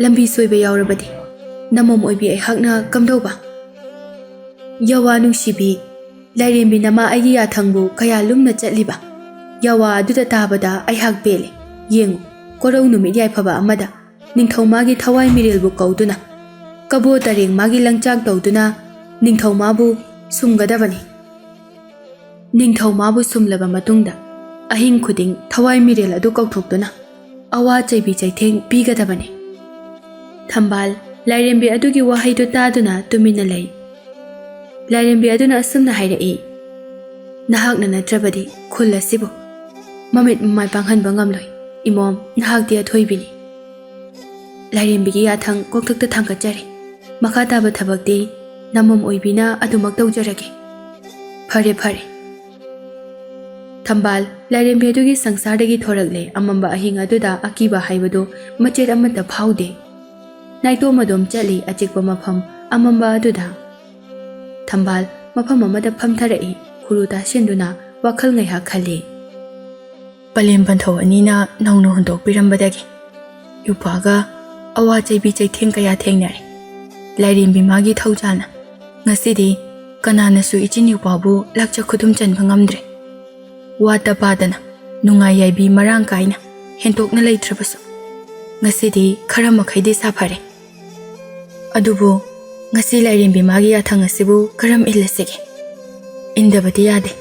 ꯂꯝꯕꯤ ꯁꯣꯏꯕ ꯌꯥꯎꯔꯕꯗꯤ ꯅꯃꯣꯝ ꯑꯣꯏꯕꯤ ꯑꯩꯍꯥꯛꯅ ꯀꯝꯗꯧꯕ? ꯌꯥꯋꯥ ꯅꯨꯡꯁꯤꯕꯤ, ꯂꯥꯏꯔꯦꯝꯕꯤ ꯅꯃꯥ ꯑꯩꯒꯤ ꯌꯥꯊꯪꯕꯨ ꯀꯌꯥ ꯂꯨꯝꯅ ꯆꯠꯂꯤꯕ? ꯌꯥꯋꯥ ꯑꯗꯨꯗ ꯇꯥꯕꯗ ꯑꯩꯍꯥꯛ ꯄꯦꯜꯂꯦ꯫ ꯌꯦꯡꯉꯨ, ꯀꯣꯔꯧ ꯅꯨꯃꯤꯠ ꯌꯥꯏꯐꯕ ꯑꯃꯗ ꯅꯤꯡꯊꯧ ꯃꯥꯒꯤ ꯊꯋꯥꯏ ꯃꯤꯔꯦꯜꯕꯨ ꯀꯧꯗꯨꯅ, ꯀꯕꯣ ꯇꯔꯦꯡ ꯃꯥꯒꯤ ꯂꯪꯆꯥꯛ ꯇꯧꯗꯨꯅ ꯅꯤꯡꯊꯧ ꯃꯥꯕꯨ ꯁꯨꯝꯒꯗꯕꯅꯤ꯫ ꯅꯤꯡꯊꯧ ꯃꯥꯕꯨ ꯁꯨꯝꯂꯕ ꯃꯇꯨꯡꯗ ꯑꯍꯤꯡ ꯈꯨꯗꯤꯡ ꯊꯋꯥꯏ ꯃꯤꯔꯦꯜ ꯑꯗꯨ ꯀꯧꯊꯣꯛꯇꯨꯅ ꯑꯋꯥ ꯆꯩꯕꯤ ꯆꯩꯊꯦꯡ ꯄꯤꯒꯗꯕꯅꯤ꯫ ꯊꯝꯕꯥꯜ, ꯂꯥꯏꯔꯦꯝꯕꯤ ꯑꯗꯨꯒꯤ ꯋꯥꯍꯩꯗꯨ ꯇꯥꯗꯨꯅ ꯇꯨꯃꯤꯟꯅ ꯂꯩ꯫ ꯂꯥꯏꯔꯦꯝꯕꯤ ꯑꯗꯨꯅ ꯑꯁꯨꯝꯅ ꯍꯥꯏꯔꯛꯏ, "ꯅꯍꯥꯛꯅ ꯅꯠꯇ꯭ꯔꯕꯗꯤ ꯈꯨꯜ ꯑꯁꯤꯕꯨ ꯃꯃꯤꯠ ꯃꯃꯥꯏ ꯄꯥꯡꯍꯟꯕ ꯉꯝꯂꯣꯏ꯫ ꯏꯃꯣꯝ, ꯅꯍꯥꯛꯇꯤ ꯑꯊꯣꯏꯕꯤꯅꯤ꯫ ꯂꯥꯏꯔꯦꯝꯕꯤꯒꯤ ꯌꯥꯊꯪ ꯀꯣꯛꯊꯛꯇ ꯊꯥꯡꯒꯠꯆꯔꯤ꯫ ꯃꯈꯥ ꯇꯥꯕ ꯊꯕꯛꯇꯤ ꯅꯃꯣꯝ ꯑꯣꯏꯕꯤꯅ ꯑꯗꯨꯃꯛ ꯇꯧꯖꯔꯒꯦ꯫" "ꯐꯔꯦ, ꯐꯔꯦ꯫" ꯊꯝꯕꯥꯜ, ꯂꯥꯏꯔꯦꯝꯕꯤ ꯑꯗꯨꯒꯤ ꯁꯪꯁꯥꯔꯗꯒꯤ ꯊꯣꯔꯛꯂꯦ꯫ ꯑꯃꯝꯕ ꯑꯍꯤꯡ ꯑꯗꯨꯗ ꯑꯀꯤꯕ ꯍꯥꯏꯕꯗꯨ ꯃꯆꯦꯠ ꯑꯃꯠꯇ ꯐꯥꯎꯗꯦ꯫ ꯅꯥꯏꯇꯣꯝ ꯑꯗꯨꯝ ꯆꯠꯂꯤ ꯑꯆꯤꯛꯄ ꯃꯐꯝ ꯑꯃꯝꯕ ꯑꯗꯨꯗ꯫ ꯊꯝꯕꯥꯜ ꯃꯐꯝ ꯑꯃꯗ ꯐꯝꯊꯔꯛꯏ꯫ ꯈꯨꯔꯨ ꯇꯥꯁꯤꯟꯗꯨꯅ ꯋꯥꯈꯜ ꯉꯥꯏꯍꯥꯛ ꯈꯜꯂꯤ꯫ ꯄꯂꯦꯝ ꯄꯟꯊꯧ ꯑꯅꯤꯅ ꯅꯧꯅ ꯍꯨꯟꯗꯣꯛꯄꯤꯔꯝꯕꯗꯒꯤ ꯌꯨꯄꯥꯒ ꯑꯋꯥ ꯆꯩꯕꯤ ꯆꯩꯊꯦꯡ ꯀꯌꯥ ꯊꯦꯡꯅꯔꯦ꯫ ꯂꯥꯏꯔꯦꯝꯕꯤ ꯃꯥꯒꯤ ꯊꯧꯖꯥꯜꯅ ꯉꯁꯤꯗꯤ ꯀꯅꯥꯅꯁꯨ ꯏꯆꯤꯟ ꯌꯨꯄꯥꯕꯨ ꯂꯥꯛꯆ ꯈꯨꯗꯨꯝ ꯆꯟꯕ ꯉꯝꯗ꯭ꯔꯦ꯫ ꯋꯥꯠꯇ ꯄꯥꯗꯅ ꯅꯨꯡꯉꯥꯏ ꯌꯥꯏꯕꯤ ꯃꯔꯥꯡ ꯀꯥꯏꯅ ꯍꯦꯟꯇꯣꯛꯅ ꯂꯩꯇ꯭ꯔꯕꯁꯨ ꯉꯁꯤꯗꯤ ꯈꯔ ꯃꯈꯩꯗꯤ ꯁꯥꯐꯔꯦ꯫ ꯑꯗꯨꯕꯨ ꯉꯁꯤ ꯂꯥꯏꯔꯦꯝꯕꯤ ꯃꯥꯒꯤ ꯌꯥꯊꯪ ꯑꯁꯤꯕꯨ ꯀꯔꯝ ꯏꯜꯂꯁꯤꯒꯦ? ꯏꯟꯗꯕꯗꯤ ꯌꯥꯗꯦ꯫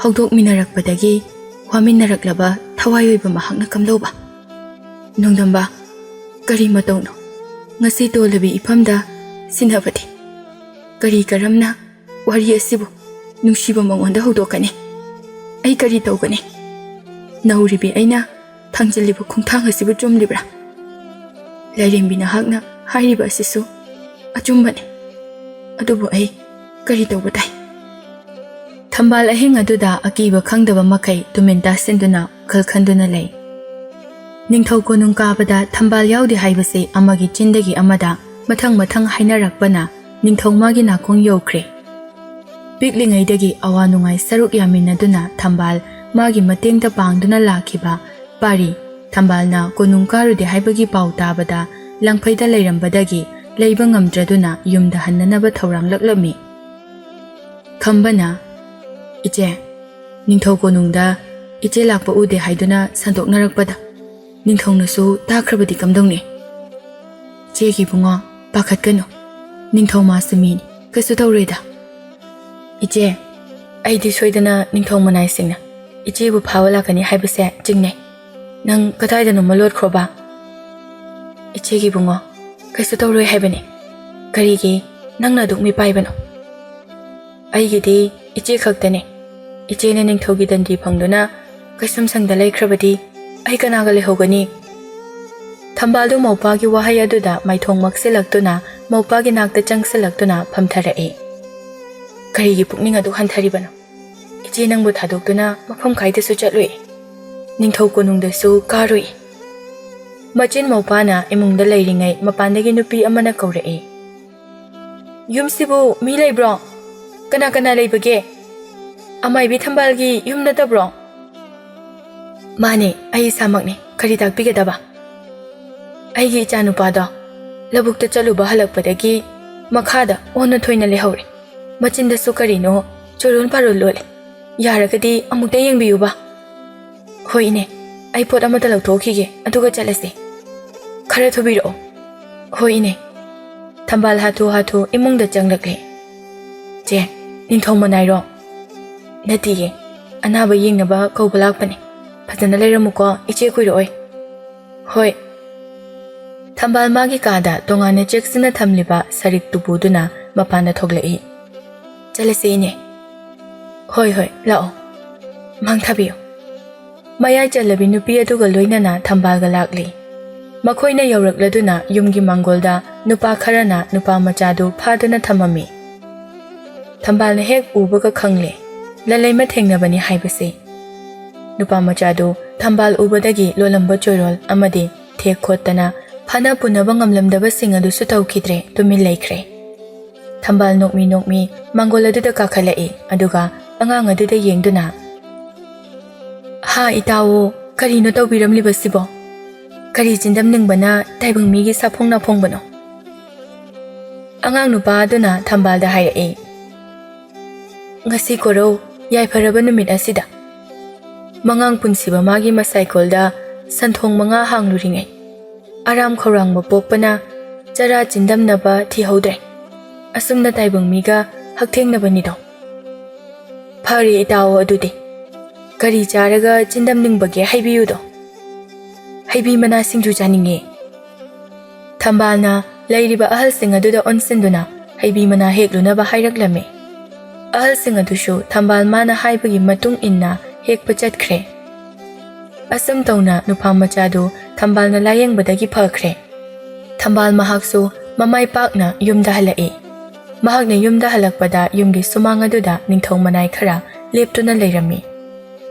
ꯍꯧꯗꯣꯛꯃꯤꯟꯅꯔꯛꯄꯗꯒꯤ ꯋꯥꯃꯤꯟꯅꯔꯛꯂꯕ ꯊꯋꯥꯏ ꯑꯣꯏꯕ ꯃꯍꯥꯛꯅ ꯀꯝꯗꯧꯕ? ꯅꯣꯡꯗꯝꯕ, ꯀꯔꯤ ꯃꯇꯧꯅꯣ? ꯉꯁꯤ ꯇꯣꯜꯂꯕꯤ ꯏꯐꯝꯗ ꯁꯤꯟꯅꯕꯗꯤ? ꯀꯔꯤ ꯀꯔꯝꯅ ꯋꯥꯔꯤ ꯑꯁꯤꯕꯨ ꯅꯨꯡꯁꯤꯕ ꯃꯉꯣꯟꯗ ꯍꯧꯗꯣꯛꯀꯅꯤ? ꯑꯩ ꯀꯔꯤ ꯇꯧꯒꯅꯤ? ꯅꯧꯔꯤꯕꯤ ꯑꯩꯅ ꯊꯥꯡꯖꯤꯜꯂꯤꯕ ꯈꯣꯡꯊꯥꯡ ꯑꯁꯤꯕꯨ ꯆꯨꯝꯂꯤꯕ꯭ꯔꯥ? ꯂꯥꯏꯔꯦꯝꯕꯤ, ꯅꯍꯥꯛꯅ ꯍꯥꯏꯔꯤꯕ ꯑꯁꯤꯁꯨ ꯑꯆꯨꯝꯕꯅꯤ꯫ ꯑꯗꯨꯕꯨ ꯑꯩ ꯀꯔꯤ ꯇꯧꯕ ꯇꯥꯏ? ꯊꯝꯕꯥꯜ ꯑꯍꯤꯡ ꯑꯗꯨꯗ ꯑꯀꯤꯕ ꯈꯪꯗꯕ ꯃꯈꯩ ꯇꯨꯃꯤꯟ ꯇꯥꯁꯤꯟꯗꯨꯅ ꯋꯥꯈꯜ ꯈꯟꯗꯨꯅ ꯂꯩ꯫ ꯅꯤꯡꯊꯧ ꯀꯣꯅꯨꯡ ꯀꯥꯕꯗ ꯊꯝꯕꯥꯜ ꯌꯥꯎꯗꯦ ꯍꯥꯏꯕꯁꯤ ꯑꯃꯒꯤ ꯆꯤꯟꯗꯒꯤ ꯑꯃꯗ ꯃꯊꯪ ꯃꯊꯪ ꯍꯥꯏꯅꯔꯛꯄꯅ ꯅꯤꯡꯊꯧ ꯃꯥꯒꯤ ꯅꯥꯀꯣꯡ ꯌꯧꯈ꯭ꯔꯦ꯫ ꯄꯤꯛꯂꯤꯉꯩꯗꯒꯤ ꯑꯋꯥ ꯅꯨꯡꯉꯥꯏ ꯁꯔꯨꯛ ꯌꯥꯃꯤꯟꯅꯗꯨꯅ ꯊꯝꯕꯥꯜ ꯃꯥꯒꯤ ꯃꯇꯦꯡꯗ ꯄꯥꯡꯗꯨꯅ ꯂꯥꯛꯈꯤꯕ ꯄꯥꯔꯤ ꯊꯝꯕꯥꯜꯅ ꯀꯣꯅꯨꯡ ꯀꯥꯔꯨꯗꯦ ꯍꯥꯏꯕꯒꯤ ꯄꯥꯎ ꯇꯥꯕꯗ ꯂꯪꯐꯩꯗ ꯂꯩꯔꯝꯕꯗꯒꯤ ꯂꯩꯕ ꯉꯝꯗ꯭ꯔꯗꯨꯅ ꯌꯨꯝꯗ ꯍꯟꯅꯅꯕ ꯊꯧꯔꯥꯡꯂꯛꯂꯝꯃꯤ꯫ ꯈꯝꯕꯅ, "ꯏꯆꯦ, ꯅꯤꯡꯊꯧ ꯀꯣꯅꯨꯡꯗ ꯏꯆꯦ ꯂꯥꯛꯄ ꯎꯗꯦ ꯍꯥꯏꯗꯨꯅ ꯁꯟꯗꯣꯛꯅꯔꯛꯄꯗ ꯅꯤꯡꯊꯧꯅꯁꯨ ꯇꯥꯈ꯭ꯔꯕꯗꯤ ꯀꯝꯗꯧꯅꯤ?" "ꯏꯆꯦꯒꯤ ꯏꯕꯨꯡꯉꯣ, ꯄꯥꯈꯠꯀꯅꯨ꯫ ꯅꯤꯡꯊꯧ ꯃꯥꯁꯨ ꯃꯤꯅꯤ, ꯀꯩꯁꯨ ꯇꯧꯔꯣꯏꯗ꯫" "ꯏꯆꯦ, ꯑꯩꯗꯤ ꯁꯣꯏꯗꯅ ꯅꯤꯡꯊꯧ ꯃꯅꯥꯏꯁꯤꯡꯅ ꯏꯆꯦꯕꯨ ꯐꯥꯕ ꯂꯥꯛꯀꯅꯤ ꯍꯥꯏꯕꯁꯦ ꯆꯤꯡꯅꯩ꯫ ꯅꯪ ꯀꯗꯥꯏꯗꯅꯣꯃ ꯂꯣꯠꯈ꯭ꯔꯣꯕ꯫" "ꯏꯆꯦꯒꯤ ꯏꯕꯨꯡꯉꯣ, "ꯀꯩꯁꯨ ꯇꯧꯔꯣꯏ ꯍꯥꯏꯕꯅꯤ꯫ ꯀꯔꯤꯒꯤ ꯅꯪꯅ ꯑꯗꯨꯛ ꯃꯤꯄꯥꯏꯕꯅꯣ? ꯑꯩꯒꯤꯗꯤ ꯏꯆꯦ ꯈꯛꯇꯅꯤ꯫ ꯏꯆꯦꯅ ꯅꯤꯡꯊꯧꯒꯤ ꯗꯟꯗꯤ ꯐꯪꯗꯨꯅ ꯀꯩꯁꯨꯝ ꯁꯪꯗ ꯂꯩꯈ꯭ꯔꯕꯗꯤ ꯑꯩ ꯀꯅꯥꯒ ꯂꯩꯍꯧꯒꯅꯤ?" ꯊꯝꯕꯥꯜꯗꯨ ꯃꯧꯄꯥꯒꯤ ꯋꯥꯍꯩ ꯑꯗꯨꯗ ꯃꯥꯏꯊꯣꯡ ꯃꯛꯁꯤꯜꯂꯛꯇꯨꯅ ꯃꯧꯄꯥꯒꯤ ꯅꯥꯛꯇ ꯆꯪꯁꯤꯜꯂꯛꯇꯨꯅ ꯐꯝꯊꯔꯛꯏ꯫ "ꯀꯔꯤꯒꯤ ꯄꯨꯛꯅꯤꯡ ꯑꯗꯨꯛ ꯍꯟꯊꯔꯤꯕꯅꯣ? ꯏꯆꯦ ꯅꯪꯕꯨ ꯊꯥꯗꯣꯛꯇꯨꯅ ꯃꯐꯝ ꯀꯥꯏꯗꯁꯨ ꯆꯠꯂꯨꯏ꯫ ꯅꯤꯡꯊꯧ ꯀꯣꯅꯨꯡꯗꯁꯨ ꯀꯥꯔꯨꯏ꯫" ꯃꯆꯤꯟ ꯃꯧꯄꯥꯅ ꯏꯃꯨꯡꯗ ꯂꯩꯔꯤꯉꯩ ꯃꯄꯥꯟꯗꯒꯤ ꯅꯨꯄꯤ ꯑꯃꯅ ꯀꯧꯔꯛꯏ꯫ "ꯌꯨꯝꯁꯤꯕꯨ ꯃꯤ ꯂꯩꯕ꯭ꯔꯣ? ꯀꯅꯥ ꯀꯅꯥ ꯂꯩꯕꯒꯦ? ꯑꯃꯥꯏꯕꯤ ꯊꯝꯕꯥꯜꯒꯤ ꯌꯨꯝ ꯅꯠꯇꯕ꯭ꯔꯣ?" "ꯃꯥꯅꯦ, ꯑꯩ ꯏꯁꯥꯃꯛꯅꯤ꯫ ꯀꯔꯤ ꯇꯥꯛꯄꯤꯒꯗꯕ?" "ꯑꯩꯒꯤ ꯏꯆꯥꯅꯨꯄꯥꯗꯣ ꯂꯧꯕꯨꯛꯇ ꯆꯠꯂꯨꯕ ꯍꯜꯂꯛꯄꯗꯒꯤ ꯃꯈꯥꯗ ꯑꯣꯟꯅ ꯊꯣꯏꯅ ꯂꯩꯍꯧꯔꯦ꯫ ꯃꯆꯤꯟꯗꯁꯨ ꯀꯔꯤꯅꯣ ꯆꯣꯔꯣꯟ ꯄꯥꯔꯣꯟ ꯂꯣꯜꯂꯦ꯫ ꯌꯥꯔꯒꯗꯤ ꯑꯃꯨꯛꯇ ꯌꯦꯡꯕꯤꯌꯨꯕ꯫" "ꯍꯣꯏ ꯏꯅꯦ, ꯑꯩ ꯄꯣꯠ ꯑꯃꯇ ꯂꯧꯊꯣꯛꯈꯤꯒꯦ, ꯑꯗꯨꯒ ꯆꯠꯂꯁꯤ꯫" "ꯈꯔ ꯊꯨꯕꯤꯔꯛꯑꯣ꯫" "ꯍꯣꯏ ꯏꯅꯦ꯫" ꯊꯝꯕꯥꯜ ꯍꯥꯊꯨ ꯍꯥꯊꯨ ꯏꯃꯨꯡꯗ ꯆꯪꯂꯛꯂꯦ꯫ "ꯆꯦ, ꯅꯤꯡꯊꯧ ꯃꯅꯥꯏꯔꯣ?" "ꯅꯠꯇꯤꯌꯦ, ꯑꯅꯥꯕ ꯌꯦꯡꯅꯕ ꯀꯧꯕ ꯂꯥꯛꯄꯅꯦ꯫ ꯐꯖꯅ ꯂꯩꯔꯝꯃꯨꯀꯣ, ꯏꯆꯦ ꯀꯨꯏꯔꯛꯑꯣꯏ꯫" "ꯍꯣꯏ꯫" ꯊꯝꯕꯥꯜ ꯃꯥꯒꯤ ꯀꯥꯗ ꯇꯣꯉꯥꯟꯅ ꯆꯦꯛꯁꯤꯟꯅ ꯊꯝꯂꯤꯕ ꯁꯔꯤꯛꯇꯨ ꯄꯨꯗꯨꯅ ꯃꯄꯥꯟꯗ ꯊꯣꯛꯂꯛꯏ꯫ "ꯆꯠꯂꯁꯦ ꯏꯅꯦ꯫" "ꯍꯣꯏ ꯍꯣꯏ, ꯂꯥꯛꯑꯣ꯫ ꯃꯥꯡ ꯊꯥꯕꯤꯌꯨ꯫" ꯃꯌꯥꯏ ꯆꯜꯂꯕꯤ ꯅꯨꯄꯤ ꯑꯗꯨꯒ ꯂꯣꯏꯅꯅ ꯊꯝꯕꯥꯜꯒ ꯂꯥꯛꯂꯤ꯫ ꯃꯈꯣꯏꯅ ꯌꯧꯔꯛꯂꯗꯨꯅ ꯌꯨꯝꯒꯤ ꯃꯥꯡꯒꯣꯜꯗ ꯅꯨꯄꯥ ꯈꯔꯅ ꯅꯨꯄꯥ ꯃꯆꯥꯗꯨ ꯐꯥꯗꯨꯅ ꯊꯝꯃꯝꯃꯤ꯫ ꯊꯝꯕꯥꯜꯅ ꯍꯦꯛ ꯎꯕꯒ ꯈꯪꯂꯦ, ꯂꯜꯂꯩꯃ ꯊꯦꯡꯅꯕꯅꯤ ꯍꯥꯏꯕꯁꯤ꯫ ꯅꯨꯄꯥ ꯃꯆꯥꯗꯨ ꯊꯝꯕꯥꯜ ꯎꯕꯗꯒꯤ ꯂꯣꯜꯂꯝꯕ ꯆꯣꯏꯔꯣꯜ ꯑꯃꯗꯤ ꯊꯦꯛ ꯈꯣꯠꯇꯅ ꯐꯥꯅ ꯄꯨꯅꯕ ꯉꯝꯂꯝꯗꯕꯁꯤꯡ ꯑꯗꯨꯁꯨ ꯇꯧꯈꯤꯗ꯭ꯔꯦ, ꯇꯨꯃꯤꯟ ꯂꯩꯈ꯭ꯔꯦ꯫ ꯊꯝꯕꯥꯜ ꯅꯣꯛꯃꯤ ꯅꯣꯛꯃꯤ ꯃꯥꯡꯒꯣꯜ ꯑꯗꯨꯗ ꯀꯥꯈꯠꯂꯛꯏ, ꯑꯗꯨꯒ ꯑꯉꯥꯡ ꯑꯗꯨꯗ ꯌꯦꯡꯗꯨꯅ, "ꯍꯥ, ꯏꯇꯥꯎ, ꯀꯔꯤꯅꯣ ꯇꯧꯕꯤꯔꯝꯂꯤꯕꯁꯤꯕꯣ? ꯀꯔꯤ ꯆꯤꯟꯗꯝ ꯅꯤꯡꯕꯅ ꯇꯥꯏꯕꯪ ꯃꯤꯒꯤ ꯁꯥꯐꯣꯡ ꯅꯥꯐꯣꯡꯕꯅꯣ?" ꯑꯉꯥꯡ ꯅꯨꯄꯥ ꯑꯗꯨꯅ ꯊꯝꯕꯥꯜꯗ ꯍꯥꯏꯔꯛꯏ, "ꯉꯁꯤ ꯀꯣꯔꯧ ꯌꯥꯏꯐꯔꯕ ꯅꯨꯃꯤꯠ ꯑꯁꯤꯗ ꯃꯉꯥꯡ ꯄꯨꯟꯁꯤꯕ ꯃꯥꯒꯤ ꯃꯁꯥꯏꯀꯣꯜꯗ ꯁꯟꯊꯣꯡ ꯃꯉꯥ ꯍꯥꯡꯂꯨꯔꯤꯉꯩ, ꯑꯔꯥꯝ ꯈꯧꯔꯥꯡꯕ ꯄꯣꯛꯄꯅ ꯆꯔꯥ ꯆꯤꯟꯗꯝꯅꯕ ꯊꯤꯍꯧꯗ꯭ꯔꯦ꯫ ꯑꯁꯨꯝꯅ ꯇꯥꯏꯕꯪ ꯃꯤꯒ ꯍꯛꯊꯦꯡꯅꯕꯅꯤꯗꯣ꯫" "ꯐꯔꯦ ꯏꯇꯥꯎ, ꯑꯗꯨꯗꯤ ꯀꯔꯤ ꯆꯥꯔꯒ ꯆꯤꯟꯗꯝꯅꯤꯡꯕꯒꯦ ꯍꯥꯏꯕꯤꯌꯨꯗꯣ꯫" "ꯍꯩꯕꯤ ꯃꯅꯥ ꯁꯤꯡꯖꯨ ꯆꯥꯅꯤꯡꯉꯦ꯫" ꯊꯝꯕꯥꯜꯅ ꯂꯩꯔꯤꯕ ꯑꯍꯜꯁꯤꯡ ꯑꯗꯨꯗ ꯑꯣꯟꯁꯤꯟꯗꯨꯅ ꯍꯩꯕꯤ ꯃꯅꯥ ꯍꯦꯛꯂꯨꯅꯕ ꯍꯥꯏꯔꯛꯂꯝꯃꯤ꯫ ꯑꯍꯜꯁꯤꯡ ꯑꯗꯨꯁꯨ ꯊꯝꯕꯥꯜ ꯃꯥꯅ ꯍꯥꯏꯕꯒꯤ ꯃꯇꯨꯡ ꯏꯟꯅ ꯍꯦꯛꯄ ꯆꯠꯈ꯭ꯔꯦ꯫ ꯑꯁꯨꯝ ꯇꯧꯅ ꯅꯨꯄꯥ ꯃꯆꯥꯗꯨ ꯊꯝꯕꯥꯜꯅ ꯂꯥꯌꯦꯡꯕꯗꯒꯤ ꯐꯈ꯭ꯔꯦ꯫ ꯊꯝꯕꯥꯜ ꯃꯍꯥꯛꯁꯨ ꯃꯃꯥꯏ ꯄꯥꯛꯅ ꯌꯨꯝꯗ ꯍꯜꯂꯛꯏ꯫ ꯃꯍꯥꯛꯅ ꯌꯨꯝꯗ ꯍꯜꯂꯛꯄꯗ ꯌꯨꯝꯒꯤ ꯁꯨꯃꯥꯡ ꯑꯗꯨꯗ ꯅꯤꯡꯊꯧ ꯃꯅꯥꯏ ꯈꯔ ꯂꯦꯞꯇꯨꯅ ꯂꯩꯔꯝꯃꯤ꯫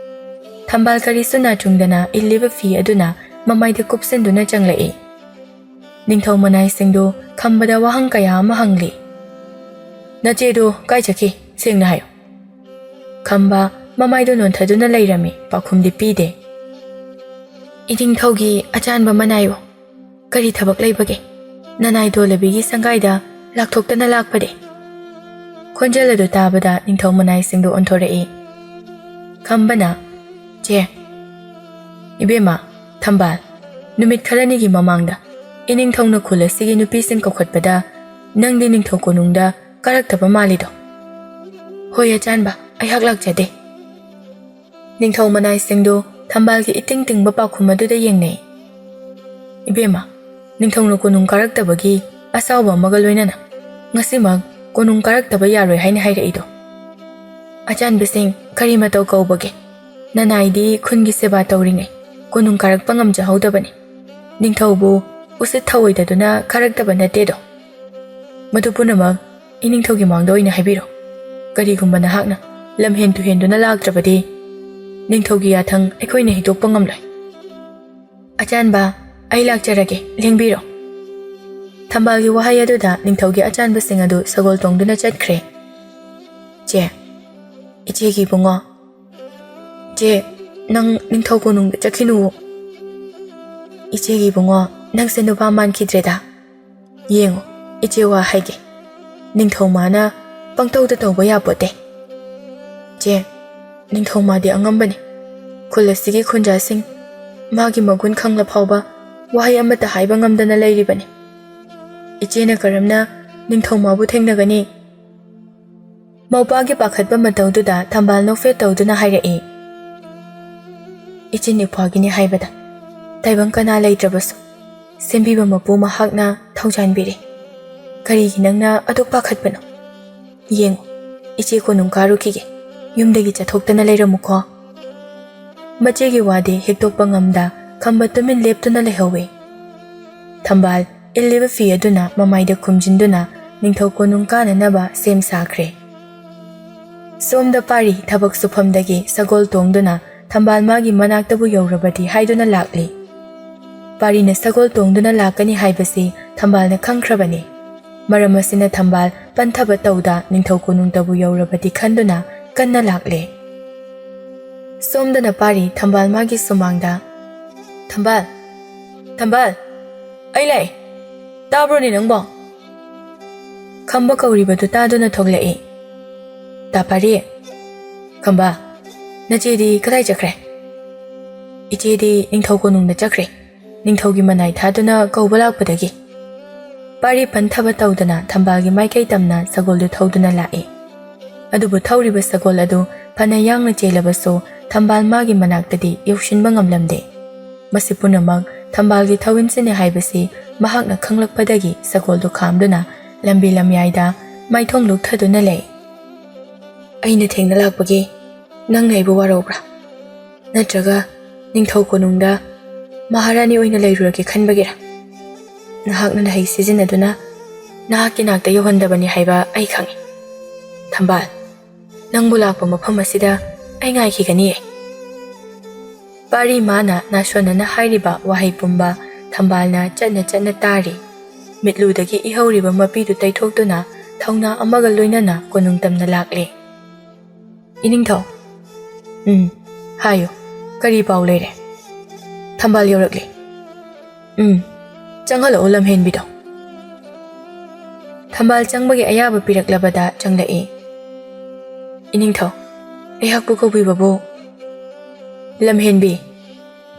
ꯊꯝꯕꯥꯜ ꯀꯔꯤꯁꯨ ꯅꯥꯆꯨꯡꯗꯅ ꯏꯜꯂꯤꯕ ꯐꯤ ꯑꯗꯨꯅ ꯃꯃꯥꯏꯗ ꯀꯨꯞꯁꯤꯟꯗꯨꯅ ꯆꯪꯂꯛꯏ꯫ ꯅꯤꯡꯊꯧ ꯃꯅꯥꯏꯁꯤꯡꯗꯨ ꯈꯝꯕꯗ ꯋꯥꯍꯪ ꯀꯌꯥ ꯑꯃ ꯍꯪꯂꯤ꯫ "ꯅꯆꯦꯗꯨ ꯀꯥꯏ ꯆꯠꯈꯤ? ꯁꯦꯡꯅ ꯍꯥꯏꯌꯨ꯫" ꯈꯝꯕ ꯃꯃꯥꯏꯗꯨ ꯅꯣꯟꯊꯗꯨꯅ ꯂꯩꯔꯝꯃꯤ, ꯄꯥꯎꯈꯨꯝꯗꯤ ꯄꯤꯗꯦ꯫ "ꯏꯅꯤꯡꯊꯧꯒꯤ ꯑꯆꯥꯟꯕ ꯃꯅꯥꯏꯌꯨ, ꯀꯔꯤ ꯊꯕꯛ ꯂꯩꯕꯒꯦ? ꯅꯅꯥꯏ ꯗꯣꯂꯕꯤꯒꯤ ꯁꯪꯒꯥꯏꯗ ꯂꯥꯛꯊꯣꯛꯇꯅ ꯂꯥꯛꯄꯗꯤ?" ꯈꯣꯟꯖꯦꯜ ꯑꯗꯨ ꯇꯥꯕꯗ ꯅꯤꯡꯊꯧ ꯃꯅꯥꯏꯁꯤꯡꯗꯨ ꯑꯣꯟꯊꯣꯔꯛꯏ꯫ ꯈꯝꯕꯅ, "ꯆꯦ, ꯏꯕꯦꯝꯃ, ꯊꯝꯕꯥꯜ, ꯅꯨꯃꯤꯠ ꯈꯔꯅꯤꯒꯤ ꯃꯃꯥꯡꯗ ꯏꯅꯤꯡꯊꯧꯅ ꯈꯨꯜ ꯑꯁꯤꯒꯤ ꯅꯨꯄꯤꯁꯤꯡ ꯀꯧꯈꯠꯄꯗ ꯅꯪꯗꯤ ꯅꯤꯡꯊꯧ ꯀꯣꯅꯨꯡꯗ ꯀꯥꯔꯛꯇꯕ ꯃꯥꯜꯂꯤꯗꯣ?" "ꯍꯣꯏ ꯑꯆꯥꯟꯕ, ꯑꯩꯍꯥꯛ ꯂꯥꯛꯆꯗꯦ꯫" ꯅꯤꯡꯊꯧ ꯃꯅꯥꯏꯁꯤꯡꯗꯨ ꯊꯝꯕꯥꯜꯒꯤ ꯏꯇꯤꯡ ꯇꯤꯡꯕ ꯄꯥꯎꯈꯨꯝ ꯑꯗꯨꯗ ꯌꯦꯡꯅꯩ꯫ "ꯏꯕꯦꯝꯃ, ꯅꯤꯡꯊꯧꯅ ꯀꯣꯅꯨꯡ ꯀꯥꯔꯛꯇꯕꯒꯤ ꯑꯁꯥꯎꯕ ꯑꯃꯒ ꯂꯣꯏꯅꯅ ꯉꯁꯤꯃꯛ ꯀꯣꯅꯨꯡ ꯀꯥꯔꯛꯇꯕ ꯌꯥꯔꯣꯏ ꯍꯥꯏꯅ ꯍꯥꯏꯔꯛꯏꯗꯣ꯫ ꯑꯆꯥꯟꯕꯁꯤꯡ, ꯀꯔꯤ ꯃꯇꯧ ꯀꯧꯕꯒꯦ? ꯅꯅꯥꯏꯗꯤ ꯈꯨꯟꯒꯤ ꯁꯦꯕꯥ ꯇꯧꯔꯤꯉꯩ ꯀꯣꯅꯨꯡ ꯀꯥꯔꯛꯄ ꯉꯝꯖꯍꯧꯗꯕꯅꯤ꯫ ꯅꯤꯡꯊꯧꯕꯨ ꯎꯁꯤꯠ ꯊꯑꯣꯏꯗꯗꯨꯅ ꯀꯥꯔꯛꯇꯕ ꯅꯠꯇꯦꯗꯣ꯫ ꯃꯗꯨ ꯄꯨꯝꯅꯃꯛ ꯏꯅꯤꯡꯊꯧꯒꯤ ꯃꯥꯡꯗ ꯑꯣꯏꯅ ꯍꯥꯏꯕꯤꯔꯣ꯫ ꯀꯔꯤꯒꯨꯝꯕ ꯅꯍꯥꯛꯅ ꯂꯝꯍꯦꯟ ꯇꯨꯍꯦꯟꯗꯨꯅ ꯂꯥꯛꯇ꯭ꯔꯕꯗꯤ ꯅꯤꯡꯊꯧꯒꯤ ꯌꯥꯊꯪ ꯑꯩꯈꯣꯏꯅ ꯍꯤꯗꯣꯛꯄ ꯉꯝꯂꯣꯏ꯫" "ꯑꯆꯥꯟꯕ, ꯑꯩ ꯂꯥꯛꯆꯔꯒꯦ, ꯂꯦꯡꯕꯤꯔꯣ꯫" ꯊꯝꯕꯥꯜꯒꯤ ꯋꯥꯍꯩ ꯑꯗꯨꯗ ꯅꯤꯡꯊꯧꯒꯤ ꯑꯆꯥꯟꯕꯁꯤꯡ ꯑꯗꯨ ꯁꯒꯣꯜ ꯇꯣꯡꯗꯨꯅ ꯆꯠꯈ꯭ꯔꯦ꯫ "ꯆꯦ, ꯏꯆꯦꯒꯤ ꯏꯕꯨꯡꯉꯣ, ꯆꯦ, ꯅꯪ ꯅꯤꯡꯊꯧ ꯀꯣꯅꯨꯡꯗ ꯆꯠꯈꯤꯅꯨꯋꯣ꯫ ꯏꯆꯦꯒꯤ ꯏꯕꯨꯡꯉꯣ, ꯅꯪꯁꯦ ꯅꯨꯄꯥ ꯃꯥꯟꯈꯤꯗ꯭ꯔꯦꯗ꯫ ꯌꯦꯡꯉꯣ, ꯏꯆꯦ ꯋꯥ ꯍꯥꯏꯒꯦ, ꯅꯤꯡꯊꯧ ꯃꯥꯅ ꯄꯪꯇꯧꯗ ꯇꯧꯕ ꯌꯥꯄꯣꯠꯇꯦ꯫ ꯆꯦ, ꯅꯤꯡꯊꯧ ꯃꯥꯗꯤ ꯑꯉꯝꯕꯅꯤ꯫ ꯈꯨꯜ ꯑꯁꯤꯒꯤ ꯈꯨꯟꯖꯥꯁꯤꯡ ꯃꯥꯒꯤ ꯃꯒꯨꯟ ꯈꯪꯂ ꯐꯥꯎꯕ ꯋꯥꯍꯩ ꯑꯃꯠꯇ ꯍꯥꯏꯕ ꯉꯝꯗꯅ ꯂꯩꯔꯤꯕꯅꯤ꯫ ꯏꯆꯦꯅ ꯀꯔꯝꯅ ꯅꯤꯡꯊꯧ ꯃꯥꯕꯨ ꯊꯦꯡꯅꯒꯅꯤ?" ꯃꯧꯄꯥꯒꯤ ꯄꯥꯈꯠꯄ ꯃꯇꯧꯗꯨꯗ ꯊꯝꯕꯥꯜ ꯅꯣꯛꯐꯦꯠ ꯇꯧꯗꯨꯅ ꯍꯥꯏꯔꯛꯏ, "ꯏꯆꯤꯟ ꯏꯄ꯭ꯋꯥꯒꯤꯅꯤ ꯍꯥꯏꯕꯗ ꯇꯥꯏꯕꯪ ꯀꯅꯥ ꯂꯩꯇ꯭ꯔꯕꯁꯨ, ꯁꯦꯝꯕꯤꯕ ꯃꯄꯨ ꯃꯍꯥꯛꯅ ꯊꯧꯖꯥꯟꯕꯤꯔꯦ꯫ "ꯀꯔꯤꯒꯤ ꯅꯪꯅ ꯑꯗꯨꯛ ꯄꯥꯈꯠꯄꯅꯣ? ꯌꯦꯡꯉꯨ, ꯏꯆꯦ ꯀꯣꯅꯨꯡ ꯀꯥꯔꯨꯈꯤꯒꯦ꯫ ꯌꯨꯝꯗꯒꯤ ꯆꯠꯊꯣꯛꯇꯅ ꯂꯩꯔꯝꯃꯨꯀꯣ꯫" ꯃꯆꯦꯒꯤ ꯋꯥꯗꯤ ꯍꯤꯛꯇꯣꯛꯄ ꯉꯝꯗ ꯈꯝꯕ ꯇꯨꯃꯤꯟ ꯂꯦꯞꯇꯨꯅ ꯂꯩꯍꯧꯋꯤ꯫ ꯊꯝꯕꯥꯜ ꯏꯜꯂꯤꯕ ꯐꯤ ꯑꯗꯨꯅ ꯃꯃꯥꯏꯗ ꯈꯨꯝꯖꯤꯟꯗꯨꯅ ꯅꯤꯡꯊꯧ ꯀꯣꯅꯨꯡ ꯀꯥꯅꯅꯕ ꯁꯦꯝ ꯁꯥꯈ꯭ꯔꯦ꯫ ꯁꯣꯝꯗ ꯄꯥꯔꯤ ꯊꯕꯛ ꯁꯨꯐꯝꯗꯒꯤ ꯁꯒꯣꯜ ꯇꯣꯡꯗꯨꯅ ꯊꯝꯕꯥꯜ ꯃꯥꯒꯤ ꯃꯅꯥꯛꯇꯕꯨ ꯌꯧꯔꯕꯗꯤ ꯍꯥꯏꯗꯨꯅ ꯂꯥꯛꯂꯤ꯫ ꯄꯥꯔꯤꯅ ꯁꯒꯣꯜ ꯇꯣꯡꯗꯨꯅ ꯂꯥꯛꯀꯅꯤ ꯍꯥꯏꯕꯁꯤ ꯊꯝꯕꯥꯜꯅ ꯈꯪꯈ꯭ꯔꯕꯅꯤ꯫ ꯃꯔꯝ ꯑꯁꯤꯅ ꯊꯝꯕꯥꯜ ꯄꯟꯊꯕ ꯇꯧꯗ ꯅꯤꯡꯊꯧ ꯀꯣꯅꯨꯡꯗꯕꯨ ꯌꯧꯔꯕꯗꯤ ꯈꯟꯗꯨꯅ ꯀꯟꯅ ꯂꯥꯛꯂꯦ꯫ ꯁꯣꯝꯗꯅ ꯄꯥꯔꯤ ꯊꯝꯕꯥꯜ ꯃꯥꯒꯤ ꯁꯨꯃꯥꯡꯗ, "ꯊꯝꯕꯥꯜ, ꯊꯝꯕꯥꯜ, ꯑꯩ ꯂꯥꯛꯑꯦ꯫ ꯇꯥꯕ꯭ꯔꯣꯅꯦ ꯅꯪꯕꯣ?" ꯈꯝꯕ ꯀꯧꯔꯤꯕꯗꯨ ꯇꯥꯗꯨꯅ ꯊꯣꯛꯂꯛꯏ꯫ "ꯇꯥ ꯄꯥꯔꯤ, ꯈꯝꯕ, ꯅꯆꯦꯗꯤ ꯀꯗꯥꯏ ꯆꯠꯈ꯭ꯔꯦ?" "ꯏꯆꯦꯗꯤ ꯅꯤꯡꯊꯧ ꯀꯣꯅꯨꯡꯗ ꯆꯠꯈ꯭ꯔꯦ꯫ ꯅꯤꯡꯊꯧꯒꯤ ꯃꯅꯥꯏ ꯊꯥꯗꯨꯅ ꯀꯧꯕ ꯂꯥꯛꯄꯗꯒꯤ꯫" ꯄꯥꯔꯤ ꯄꯟꯊꯕ ꯇꯧꯗꯅ ꯊꯝꯕꯥꯜꯒꯤ ꯃꯥꯏꯀꯩ ꯇꯝꯅ ꯁꯒꯣꯜꯗꯨ ꯊꯧꯗꯨꯅ ꯂꯥꯛꯏ꯫ ꯑꯗꯨꯕꯨ ꯊꯧꯔꯤꯕ ꯁꯒꯣꯜ ꯑꯗꯨ ꯐꯅ ꯌꯥꯡꯅ ꯆꯦꯜꯂꯕꯁꯨ ꯊꯝꯕꯥꯜ ꯃꯥꯒꯤ ꯃꯅꯥꯛꯇꯗꯤ ꯌꯧꯁꯤꯟꯕ ꯉꯝꯂꯝꯗꯦ꯫ ꯃꯁꯤ ꯄꯨꯝꯅꯃꯛ ꯊꯝꯕꯥꯜꯒꯤ ꯊꯧꯋꯤꯟꯁꯤꯅꯤ ꯍꯥꯏꯕꯁꯤ ꯃꯍꯥꯛꯅ ꯈꯪꯂꯛꯄꯗꯒꯤ ꯁꯒꯣꯜꯗꯨ ꯈꯥꯝꯗꯨꯅ ꯂꯝꯕꯤ ꯂꯝꯌꯥꯏꯗ ꯃꯥꯏꯊꯣꯡ ꯂꯨꯞꯊꯗꯨꯅ ꯂꯩ꯫ "ꯑꯩꯅ ꯊꯦꯡꯅ ꯂꯥꯛꯄꯒꯤ ꯅꯪꯅ ꯑꯩꯕꯨ ꯋꯥꯔꯧꯕ꯭ꯔꯥ? ꯅꯠꯇ꯭ꯔꯒ ꯅꯤꯡꯊꯧ ꯀꯣꯅꯨꯡꯗ ꯃꯍꯥꯔꯥꯅꯤ ꯑꯣꯏꯅ ꯂꯩꯔꯨꯔꯒꯦ ꯈꯟꯕꯒꯤꯔꯥ? ꯅꯍꯥꯛꯅ ꯅꯍꯩ ꯁꯤꯖꯤꯟꯅꯗꯨꯅ ꯅꯍꯥꯛꯀꯤ ꯅꯥꯛꯇ ꯌꯧꯍꯟꯗꯕꯅꯤ ꯍꯥꯏꯕ ꯑꯩ ꯈꯪꯏ꯫ ꯊꯝꯕꯥꯜ, ꯅꯪꯕꯨ ꯂꯥꯛꯄ ꯃꯐꯝ ꯑꯁꯤꯗ ꯑꯩ ꯉꯥꯏꯈꯤꯒꯅꯤꯌꯦ꯫" ꯄꯥꯔꯤ ꯃꯥꯅ ꯅꯥꯁꯣꯟꯅꯅ ꯍꯥꯏꯔꯤꯕ ꯋꯥꯍꯩ ꯄꯨꯝꯕ ꯊꯝꯕꯥꯜꯅ ꯆꯠꯅ ꯆꯠꯅ ꯇꯥꯔꯤ꯫ ꯃꯤꯠꯂꯨꯗꯒꯤ ꯏꯍꯧꯔꯤꯕ ꯃꯄꯤꯗꯨ ꯇꯩꯊꯣꯛꯇꯨꯅ ꯊꯧꯅꯥ ꯑꯃꯒ ꯂꯣꯏꯅꯅ ꯀꯣꯅꯨꯡ ꯇꯝꯅ ꯂꯥꯛꯂꯦ꯫ "ꯏꯅꯤꯡꯊꯧ꯫" "ꯎꯝ, ꯍꯥꯏꯌꯨ, ꯀꯔꯤ ꯄꯥꯎ ꯂꯩꯔꯦ?" "ꯊꯝꯕꯥꯜ ꯌꯧꯔꯛꯂꯦ꯫" "ꯎꯝ, ꯆꯪꯍꯜꯂꯛꯎ ꯂꯝꯍꯦꯟꯕꯤꯗꯣ꯫" ꯊꯝꯕꯥꯜ ꯆꯪꯕꯒꯤ ꯑꯌꯥꯕ ꯄꯤꯔꯛꯂꯕꯗ ꯆꯪꯂꯛꯏ꯫ "ꯏꯅꯤꯡꯊꯧ, ꯑꯩꯍꯥꯛꯄꯨ ꯀꯧꯕꯤꯕꯕꯨ?" "ꯂꯝꯍꯦꯟꯕꯤ,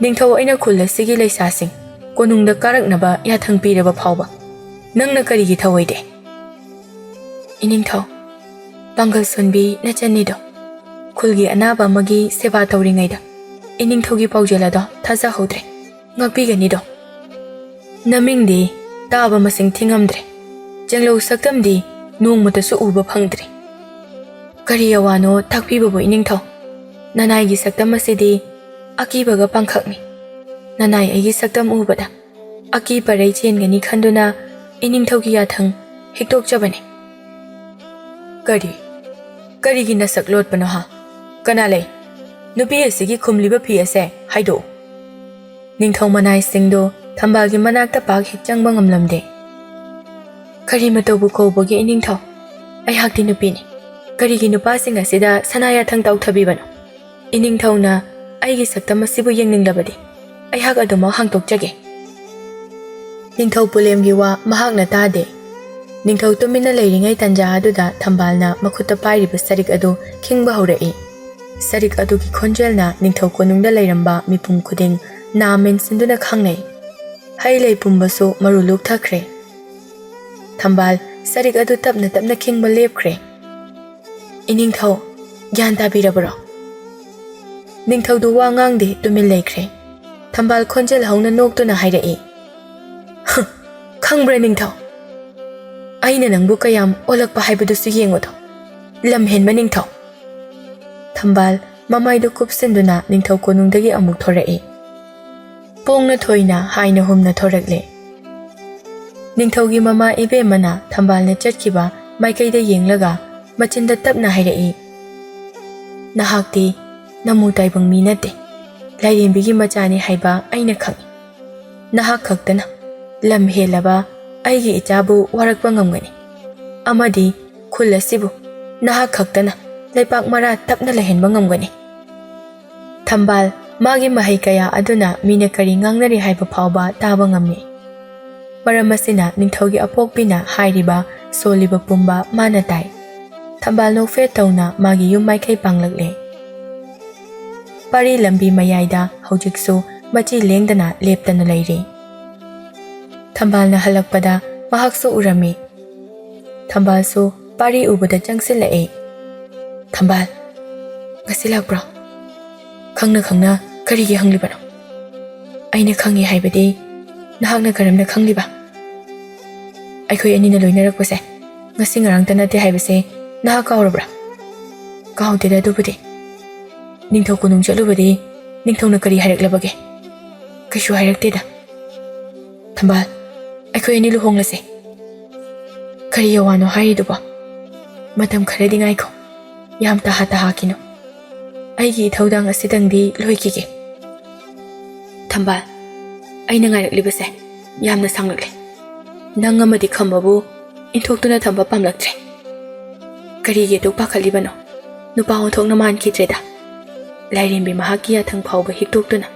ꯅꯤꯡꯊꯧ ꯑꯩꯅ ꯈꯨꯜ ꯑꯁꯤꯒꯤ ꯂꯩꯁꯥꯁꯤꯡ ꯀꯣꯅꯨꯡꯗ ꯀꯥꯔꯛꯅꯕ ꯌꯥꯊꯪ ꯄꯤꯔꯕ ꯐꯥꯎꯕ ꯅꯪꯅ ꯀꯔꯤꯒꯤ ꯊꯧꯑꯣꯏꯗꯦ?" "ꯏꯅꯤꯡꯊꯧ, ꯄꯥꯡꯒꯜ ꯁꯣꯟꯕꯤ ꯅꯆꯟꯅꯤꯗꯣ ꯈꯨꯜꯒꯤ ꯑꯅꯥꯕ ꯑꯃꯒꯤ ꯁꯦꯕꯥ ꯇꯧꯔꯤꯉꯩꯗ ꯏꯅꯤꯡꯊꯧꯒꯤ ꯄꯥꯎꯖꯦꯜ ꯑꯗꯣ ꯊꯥꯖꯍꯧꯗ꯭ꯔꯦ꯫ ꯉꯥꯛꯄꯤꯒꯅꯤꯗꯣ꯫" ꯅꯃꯤꯡꯗꯤ ꯇꯥꯕ ꯃꯁꯤꯡ ꯊꯤꯉꯝꯗ꯭ꯔꯦ꯫ ꯆꯦꯡꯂꯧ ꯁꯛꯇꯝꯗꯤ ꯅꯣꯡꯃꯇꯁꯨ ꯎꯕ ꯐꯪꯗ꯭ꯔꯤ꯫ ꯀꯔꯤ ꯑꯋꯥꯅꯣ ꯇꯥꯛꯄꯤꯕꯕꯨ ꯏꯅꯤꯡꯊꯧ? ꯅꯅꯥꯏꯒꯤ ꯁꯛꯇꯝ ꯑꯁꯤꯗꯤ ꯑꯀꯤꯕꯒ ꯄꯥꯡꯈꯛꯅꯤ꯫ ꯅꯅꯥꯏ ꯑꯩꯒꯤ ꯁꯛꯇꯝ ꯎꯕꯗ ꯑꯀꯤ ꯄꯔꯩ ꯆꯦꯟꯒꯅꯤ ꯈꯟꯗꯨꯅ ꯏꯅꯤꯡꯊꯧꯒꯤ ꯌꯥꯊꯪ ꯍꯤꯛꯇꯣꯛꯆꯕꯅꯤ꯫ ꯀꯔꯤ? ꯀꯔꯤꯒꯤ ꯅꯁꯛ ꯂꯣꯠꯄꯅꯣ ꯍꯥ? ꯀꯅꯥ ꯂꯩ? ꯅꯨꯄꯤ ꯑꯁꯤꯒꯤ ꯈꯨꯝꯂꯤꯕ ꯐꯤ ꯑꯁꯦ ꯍꯥꯏꯗꯣꯛꯎ꯫ ꯅꯤꯡꯊꯧ ꯃꯅꯥꯏꯁꯤꯡꯗꯨ ꯊꯝꯕꯥꯜꯒꯤ ꯃꯅꯥꯛꯇ ꯄꯥꯛ ꯍꯦꯛ ꯆꯪꯕ ꯉꯝꯂꯝꯗꯦ꯫ ꯀꯔꯤ ꯃꯇꯧꯕꯨ ꯀꯧꯕꯒꯦ ꯏꯅꯤꯡꯊꯧ? ꯑꯩꯍꯥꯛꯇꯤ ꯅꯨꯄꯤꯅꯤ꯫ ꯀꯔꯤꯒꯤ ꯅꯨꯄꯥꯁꯤꯡ ꯑꯁꯤꯗ ꯁꯅꯥ ꯌꯥꯊꯪ ꯇꯥꯎꯊꯕꯤꯕꯅꯣ? ꯏꯅꯤꯡꯊꯧꯅ ꯑꯩꯒꯤ ꯁꯛꯇꯝ ꯑꯁꯤꯕꯨ ꯌꯦꯡꯅꯤꯡꯂꯕꯗꯤ ꯑꯩꯍꯥꯛ ꯑꯗꯨꯃꯛ ꯍꯥꯡꯗꯣꯛꯆꯒꯦ꯫ ꯅꯤꯡꯊꯧ ꯄꯨꯂꯦꯝꯒꯤ ꯋꯥ ꯃꯍꯥꯛꯅ ꯇꯥꯗꯦ꯫ ꯅꯤꯡꯊꯧ ꯇꯨꯃꯤꯟꯅ ꯂꯩꯔꯤꯉꯩ ꯇꯟꯖꯥ ꯑꯗꯨꯗ ꯊꯝꯕꯥꯜꯅ ꯃꯈꯨꯠꯇ ꯄꯥꯏꯔꯤꯕ ꯁꯔꯤꯛ ꯑꯗꯨ ꯈꯤꯡꯕ ꯍꯧꯔꯛꯏ꯫ ꯁꯔꯤꯛ ꯑꯗꯨꯒꯤ ꯈꯣꯟꯖꯦꯜꯅ ꯅꯤꯡꯊꯧ ꯀꯣꯅꯨꯡꯗ ꯂꯩꯔꯝꯕ ꯃꯤꯄꯨꯝ ꯈꯨꯗꯤꯡ ꯅꯥ ꯃꯦꯟꯁꯤꯟꯗꯨꯅ ꯈꯥꯡꯅꯩ꯫ ꯍꯩ ꯂꯩ ꯄꯨꯝꯕꯁꯨ ꯃꯔꯨ ꯂꯨꯛꯊꯈ꯭ꯔꯦ꯫ ꯊꯝꯕꯥꯜ ꯁꯔꯤꯛ ꯑꯗꯨ ꯇꯞꯅ ꯇꯞꯅ ꯈꯤꯡꯕ ꯂꯦꯞꯈ꯭ꯔꯦ꯫ "ꯏꯅꯤꯡꯊꯧ, ꯒ꯭ꯌꯥꯟ ꯇꯥꯕꯤꯔꯕꯔꯣ?" ꯅꯤꯡꯊꯧꯗꯨ ꯋꯥ ꯉꯥꯡꯗꯦ, ꯇꯨꯃꯤꯟ ꯂꯩꯈ꯭ꯔꯦ꯫ ꯊꯝꯕꯥꯜ ꯈꯣꯟꯖꯦꯜ ꯍꯧꯅ ꯅꯣꯛꯇꯨꯅ ꯍꯥꯏꯔꯛꯏ, "ꯍ, ꯈꯪꯕ꯭ꯔꯥ ꯅꯤꯡꯊꯧ? ꯑꯩꯅ ꯅꯪꯕꯨ ꯀꯌꯥꯝ ꯑꯣꯜꯂꯛꯄ ꯍꯥꯏꯕꯗꯨꯁꯨ ꯌꯦꯡꯉꯨꯗꯣ, ꯂꯝ ꯍꯦꯟꯕ ꯅꯤꯡꯊꯧ!" ꯊꯝꯕꯥꯜ ꯃꯃꯥꯏꯗꯨ ꯀꯨꯞꯁꯤꯟꯗꯨꯅ ꯅꯤꯡꯊꯧ ꯀꯣꯅꯨꯡꯗꯒꯤ ꯑꯃꯨꯛ ꯊꯣꯔꯛꯏ꯫ ꯄꯣꯡꯅ ꯊꯣꯏꯅ ꯍꯥꯏꯅ ꯍꯨꯝꯅ ꯊꯣꯔꯛꯂꯦ꯫ ꯅꯤꯡꯊꯧꯒꯤ ꯃꯃꯥ ꯏꯕꯦꯝꯃꯅ ꯊꯝꯕꯥꯜꯅ ꯆꯠꯈꯤꯕ ꯃꯥꯏꯀꯩꯗ ꯌꯦꯡꯂꯒ ꯃꯆꯤꯟꯗ ꯇꯞꯅ ꯍꯥꯏꯔꯛꯏ, "ꯅꯍꯥꯛꯇꯤ ꯅꯃꯨ ꯇꯥꯏꯕꯪ ꯃꯤ ꯅꯠꯇꯦ, ꯂꯥꯏꯔꯦꯝꯕꯤꯒꯤ ꯃꯆꯥꯅꯤ ꯍꯥꯏꯕ ꯑꯩꯅ ꯈꯪꯏ꯫ ꯅꯍꯥꯛ ꯈꯛꯇꯅ ꯂꯝ ꯍꯦꯜꯂꯕ ꯑꯩꯒꯤ ꯏꯆꯥꯕꯨ ꯋꯥꯔꯛꯄ ꯉꯝꯒꯅꯤ, ꯑꯃꯗꯤ ꯈꯨꯜ ꯑꯁꯤꯕꯨ ꯅꯍꯥꯛ ꯈꯛꯇꯅ ꯂꯩꯄꯥꯛ ꯃꯔꯥ ꯇꯞꯅ ꯂꯩꯍꯟꯕ ꯉꯝꯒꯅꯤ꯫" ꯊꯝꯕꯥꯜ ꯃꯥꯒꯤ ꯃꯍꯩ ꯀꯌꯥ ꯑꯗꯨꯅ ꯃꯤꯅ ꯀꯔꯤ ꯉꯥꯡꯅꯔꯤ ꯍꯥꯏꯕ ꯐꯥꯎꯕ ꯇꯥꯕ ꯉꯝꯃꯤ꯫ ꯃꯔꯝ ꯑꯁꯤꯅ ꯅꯤꯡꯊꯧꯒꯤ ꯑꯄꯣꯛꯄꯤꯅ ꯍꯥꯏꯔꯤꯕ ꯁꯣꯜꯂꯤꯕ ꯄꯨꯝꯕ ꯃꯥꯅ ꯇꯥꯏ꯫ ꯊꯝꯕꯥꯜ ꯅꯣꯛꯐꯦꯠ ꯇꯧꯅ ꯃꯥꯒꯤ ꯌꯨꯝ ꯃꯥꯏꯀꯩ ꯄꯥꯡꯂꯛꯂꯦ꯫ ꯄꯥꯔꯤ ꯂꯝꯕꯤ ꯃꯌꯥꯏꯗ ꯍꯧꯖꯤꯛꯁꯨ ꯃꯆꯤ ꯂꯦꯡꯗꯅ ꯂꯦꯞꯇꯅ ꯂꯩꯔꯤ꯫ ꯊꯝꯕꯥꯜꯅ ꯍꯜꯂꯛꯄꯗ ꯃꯍꯥꯛꯁꯨ ꯎꯔꯝꯃꯤ꯫ ꯊꯝꯕꯥꯜꯁꯨ ꯄꯥꯔꯤ ꯎꯕꯗ ꯆꯪꯁꯤꯜꯂꯛꯏ꯫ "ꯊꯝꯕꯥꯜ, ꯉꯁꯤ ꯂꯥꯛꯄ꯭ꯔꯣ? ꯈꯪꯅ ꯈꯪꯅ ꯀꯔꯤꯒꯤ ꯍꯪꯂꯤꯕꯅꯣ? ꯑꯩꯅ ꯈꯪꯏ ꯍꯥꯏꯕꯗꯤ ꯅꯍꯥꯛꯅ ꯀꯔꯝꯅ ꯈꯪꯂꯤꯕ? ꯑꯩꯈꯣꯏ ꯑꯅꯤꯅ ꯂꯣꯏꯅꯔꯛꯄꯁꯦ ꯉꯁꯤ ꯉꯔꯥꯡꯇ ꯅꯠꯇꯦ ꯍꯥꯏꯕꯁꯦ ꯅꯍꯥꯛ ꯀꯥꯎꯔꯕ꯭ꯔꯥ? ꯀꯥꯎꯗꯦꯗ ꯑꯗꯨꯕꯨꯗꯤ꯫ ꯅꯤꯡꯊꯧ ꯀꯣꯅꯨꯡ ꯆꯠꯂꯨꯕꯗꯤ ꯅꯤꯡꯊꯧꯅ ꯀꯔꯤ ꯍꯥꯏꯔꯛꯂꯕꯒꯦ? ꯀꯩꯁꯨ ꯍꯥꯏꯔꯛꯇꯦꯗ꯫ ꯊꯝꯕꯥꯜ, ꯑꯩꯈꯣꯏ ꯑꯅꯤ ꯂꯨꯍꯣꯡꯂꯁꯦ꯫ ꯀꯔꯤ ꯌꯋꯥꯅꯣ ꯍꯥꯏꯔꯤꯗꯨꯕꯣ? ꯃꯇꯝ ꯈꯔꯗꯤ ꯉꯥꯏꯈꯣ꯫ ꯌꯥꯝ ꯇꯍꯥ ꯇꯍꯥꯀꯤꯅꯣ꯫ ꯑꯩꯒꯤ ꯏꯊꯧꯗꯥꯡ ꯑꯁꯤꯗꯪꯗꯤ ꯂꯣꯏꯈꯤꯒꯦ꯫ ꯊꯝꯕꯥꯜ, ꯑꯩꯅ ꯉꯥꯏꯔꯛꯂꯤꯕꯁꯦ ꯌꯥꯝꯅ ꯁꯥꯡꯂꯛꯂꯦ꯫ ꯅꯪ ꯑꯃꯗꯤ ꯈꯝꯕꯕꯨ ꯏꯟꯊꯣꯛꯇꯨꯅ ꯊꯝꯕ ꯄꯥꯝꯂꯛꯇ꯭ꯔꯦ꯫ ꯀꯔꯤꯒꯤ ꯑꯗꯨꯛ ꯄꯥꯈꯠꯂꯤꯕꯅꯣ? ꯅꯨꯄꯥ ꯑꯣꯟꯊꯣꯛꯅ ꯃꯥꯟꯈꯤꯗ꯭ꯔꯦꯗ꯫ ꯂꯥꯏꯔꯦꯝꯕꯤ ꯃꯍꯥꯛꯀꯤ ꯌꯥꯊꯪ ꯐꯥꯎꯕ ꯍꯤꯛꯇꯣꯛꯇꯨꯅ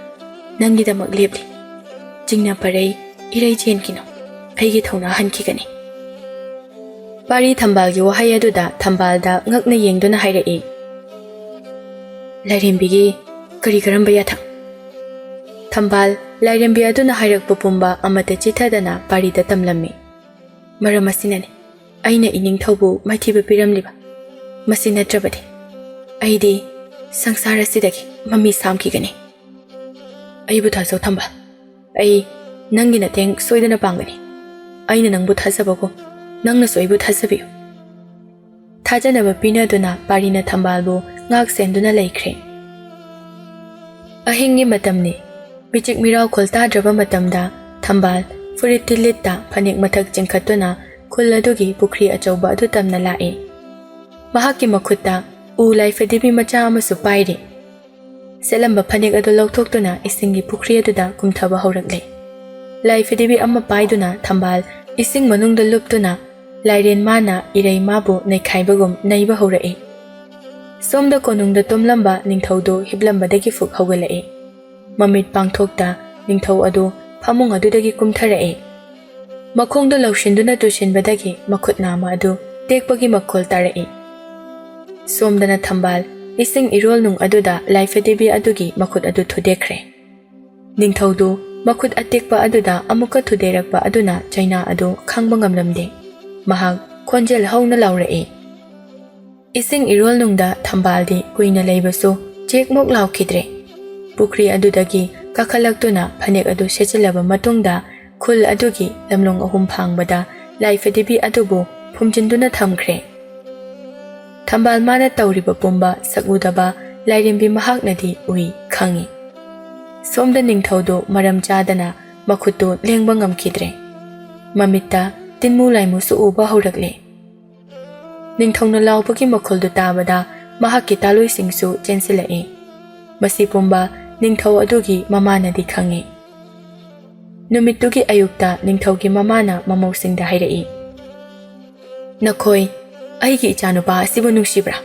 ꯅꯪꯒꯤꯗꯃꯛ ꯂꯦꯞꯂꯤ꯫ ꯆꯤꯡꯅ ꯄꯔꯩ, ꯏꯔꯩ ꯆꯦꯟꯈꯤꯅꯨ꯫ ꯑꯩꯒꯤ ꯊꯧꯅꯥ ꯍꯟꯈꯤꯒꯅꯤ꯫ ꯄꯥꯔꯤ ꯊꯝꯕꯥꯜꯒꯤ ꯋꯥꯍꯩ ꯑꯗꯨꯗ ꯊꯝꯕꯥꯜꯗ ꯉꯛꯅ ꯌꯦꯡꯗꯨꯅ ꯍꯥꯏꯔꯛꯏ, "ꯂꯥꯏꯔꯦꯝꯕꯤꯒꯤ ꯀꯔꯤ ꯀꯔꯝꯕ ꯌꯥꯊꯪ?" ꯊꯝꯕꯥꯜ, ꯂꯥꯏꯔꯦꯝꯕꯤ ꯑꯗꯨꯅ ꯍꯥꯏꯔꯛꯄ ꯄꯨꯝꯕ ꯑꯃꯠꯇ ꯆꯤꯊꯗꯅ ꯄꯥꯔꯤꯗ ꯇꯝꯂꯝꯃꯤ꯫ "ꯃꯔꯝ ꯑꯁꯤꯅꯅꯤ ꯑꯩꯅ ꯏꯅꯤꯡꯊꯧꯕꯨ ꯃꯥꯏꯊꯤꯕ ꯄꯤꯔꯝꯂꯤꯕ꯫ ꯃꯁꯤ ꯅꯠꯇ꯭ꯔꯕꯗꯤ ꯑꯩꯗꯤ ꯁꯪꯁꯥꯔ ꯑꯁꯤꯗꯒꯤ ꯃꯃꯤ ꯁꯥꯝꯈꯤꯒꯅꯤ꯫ ꯑꯩꯕꯨ ꯊꯥꯖꯧ ꯊꯝꯕꯥꯜ, ꯑꯩ ꯅꯪꯒꯤ ꯃꯇꯦꯡ ꯁꯣꯏꯗꯅ ꯄꯥꯡꯒꯅꯤ꯫ ꯑꯩꯅ ꯅꯪꯕꯨ ꯊꯥꯖꯕꯒꯨꯝ ꯅꯪꯅꯁꯨ ꯑꯩꯕꯨ ꯊꯥꯖꯕꯤꯌꯨ꯫" ꯊꯥꯖꯅꯕ ꯄꯤꯅꯗꯨꯅ ꯄꯥꯔꯤꯅ ꯊꯝꯕꯥꯜꯕꯨ ꯉꯥꯛ ꯁꯦꯟꯗꯨꯅ ꯂꯩꯈ꯭ꯔꯦ꯫ ꯑꯍꯤꯡꯒꯤ ꯃꯇꯝꯅꯤ꯫ ꯃꯤꯆꯤꯛ ꯃꯤꯔꯥꯎꯈꯣꯜ ꯇꯥꯗ꯭ꯔꯕ ꯃꯇꯝꯗ ꯊꯝꯕꯥꯜ ꯐꯨꯔꯤꯠꯇꯤ ꯂꯤꯠꯇ ꯐꯅꯦꯛ ꯃꯊꯛ ꯆꯤꯡꯈꯠꯇꯨꯅ ꯈꯨꯜ ꯑꯗꯨꯒꯤ ꯄꯨꯈ꯭ꯔꯤ ꯑꯆꯧꯕ ꯑꯗꯨ ꯇꯝꯅ ꯂꯥꯛꯏ꯫ ꯃꯍꯥꯛꯀꯤ ꯃꯈꯨꯠꯇ ꯎ ꯂꯥꯏꯐꯗꯤꯕꯤ ꯃꯆꯥ ꯑꯃꯁꯨ ꯄꯥꯏꯔꯤ꯫ ꯁꯦꯠꯂꯝꯕ ꯐꯅꯦꯛ ꯑꯗꯨ ꯂꯧꯊꯣꯛꯇꯨꯅ ꯏꯁꯤꯡꯒꯤ ꯄꯨꯈ꯭ꯔꯤ ꯑꯗꯨꯗ ꯀꯨꯝꯊꯕ ꯍꯧꯔꯛꯂꯦ꯫ ꯂꯥꯏꯐꯗꯤꯕꯤ ꯑꯃ ꯄꯥꯏꯗꯨꯅ ꯊꯝꯕꯥꯜ ꯏꯁꯤꯡ ꯃꯅꯨꯡꯗ ꯂꯨꯞꯇꯨꯅ ꯂꯥꯏꯔꯦꯟ ꯃꯥꯅ ꯏꯔꯩ ꯃꯥꯕꯨ ꯅꯩꯈꯥꯏꯕꯒꯨꯝ ꯅꯩꯕ ꯍꯧꯔꯛꯏ꯫ ꯁꯣꯝꯗ ꯀꯣꯅꯨꯡꯗ ꯇꯨꯝꯂꯝꯕ ꯅꯤꯡꯊꯧꯗꯨ ꯍꯤꯞꯂꯝꯕꯗꯒꯤ ꯐꯨꯛ ꯍꯧꯒꯠꯂꯛꯏ꯫ ꯃꯃꯤꯠ ꯄꯥꯡꯊꯣꯛꯇ ꯅꯤꯡꯊꯧ ꯑꯗꯨ ꯐꯃꯨꯡ ꯑꯗꯨꯗꯒꯤ ꯀꯨꯝꯊꯔꯛꯏ꯫ ꯃꯈꯣꯡꯗꯨ ꯂꯧꯁꯤꯟꯗꯨꯅ ꯇꯨꯁꯤꯟꯕꯗꯒꯤ ꯃꯈꯨꯠ ꯅꯥꯝꯃ ꯑꯗꯨ ꯇꯦꯛꯄꯒꯤ ꯃꯈꯣꯜ ꯇꯥꯔꯛꯏ꯫ ꯁꯣꯝꯗꯅ ꯊꯝꯕꯥꯜ ꯏꯁꯤꯡ ꯏꯔꯣꯜꯅꯨꯡ ꯑꯗꯨꯗ ꯂꯥꯏꯐꯗꯤꯕꯤ ꯑꯗꯨꯒꯤ ꯃꯈꯨꯠ ꯑꯗꯨ ꯊꯨꯗꯦꯛꯈ꯭ꯔꯦ꯫ ꯅꯤꯡꯊꯧꯗꯨ ꯃꯈꯨꯠ ꯑꯇꯦꯛꯄ ꯑꯗꯨꯗ ꯑꯃꯨꯛꯀ ꯊꯨꯗꯦꯔꯛꯄ ꯑꯗꯨꯅ ꯆꯩꯅꯥ ꯑꯗꯨ ꯈꯥꯡꯕ ꯉꯝꯂꯝꯗꯦ꯫ ꯃꯍꯥꯛ ꯈꯣꯟꯖꯦꯜ ꯍꯧꯅ ꯂꯥꯎꯔꯛꯏ꯫ ꯏꯁꯤꯡ ꯏꯔꯣꯜꯅꯨꯡꯗ ꯊꯝꯕꯥꯜꯗꯤ ꯀꯨꯏꯅ ꯂꯩꯕꯁꯨ ꯆꯦꯛꯃꯨꯛ ꯂꯥꯎꯈꯤꯗ꯭ꯔꯦ꯫ ꯄꯨꯈ꯭ꯔꯤ ꯑꯗꯨꯗꯒꯤ ꯀꯥꯈꯠꯂꯛꯇꯨꯅ ꯐꯅꯦꯛ ꯑꯗꯨ ꯁꯦꯠꯆꯤꯜꯂꯕ ꯃꯇꯨꯡꯗ ꯈꯨꯜ ꯑꯗꯨꯒꯤ ꯂꯝꯂꯣꯡ ꯑꯍꯨꯝ ꯐꯥꯡꯕꯗ ꯂꯥꯏꯐꯗꯤꯕꯤ ꯑꯗꯨꯕꯨ ꯐꯨꯝꯖꯤꯟꯗꯨꯅ ꯊꯝꯈ꯭ꯔꯦ꯫ ꯊꯝꯕꯥꯜ ꯃꯥꯅ ꯇꯧꯔꯤꯕ ꯄꯨꯝꯕ ꯁꯛꯎꯗꯕ ꯂꯥꯏꯔꯦꯝꯕꯤ ꯃꯍꯥꯛꯅꯗꯤ ꯎꯏ ꯈꯪꯏ꯫ ꯁꯣꯝꯗ ꯅꯤꯡꯊꯧꯗꯨ ꯃꯔꯝ ꯆꯥꯗꯅ ꯃꯈꯨꯠꯇꯨ ꯂꯦꯡꯕ ꯉꯝꯈꯤꯗ꯭ꯔꯦ꯫ ꯃꯃꯤꯠꯇ ꯇꯤꯟꯃꯨ ꯂꯥꯏꯃꯨꯁꯨ ꯎꯕ ꯍꯧꯔꯛꯂꯦ꯫ ꯅꯤꯡꯊꯧꯅ ꯂꯥꯎꯕꯒꯤ ꯃꯈꯣꯜꯗꯨ ꯇꯥꯕꯗ ꯃꯍꯥꯛꯀꯤ ꯇꯥꯂꯣꯏꯁꯤꯡꯁꯨ ꯆꯦꯟꯁꯤꯜꯂꯛꯏ꯫ ꯃꯁꯤ ꯄꯨꯝꯕ ꯅꯤꯡꯊꯧ ꯑꯗꯨꯒꯤ ꯃꯃꯥꯅꯗꯤ ꯈꯪꯏ꯫ ꯅꯨꯃꯤꯠꯇꯨꯒꯤ ꯑꯌꯨꯛꯇ ꯅꯤꯡꯊꯧꯒꯤ ꯃꯃꯥꯅ ꯃꯃꯧꯁꯤꯡꯗ ꯍꯥꯏꯔꯛꯏ, "ꯅꯈꯣꯏ ꯑꯩꯒꯤ ꯏꯆꯥꯅꯨꯄꯥ ꯑꯁꯤꯕꯨ ꯅꯨꯡꯁꯤꯕ꯭ꯔꯥ?"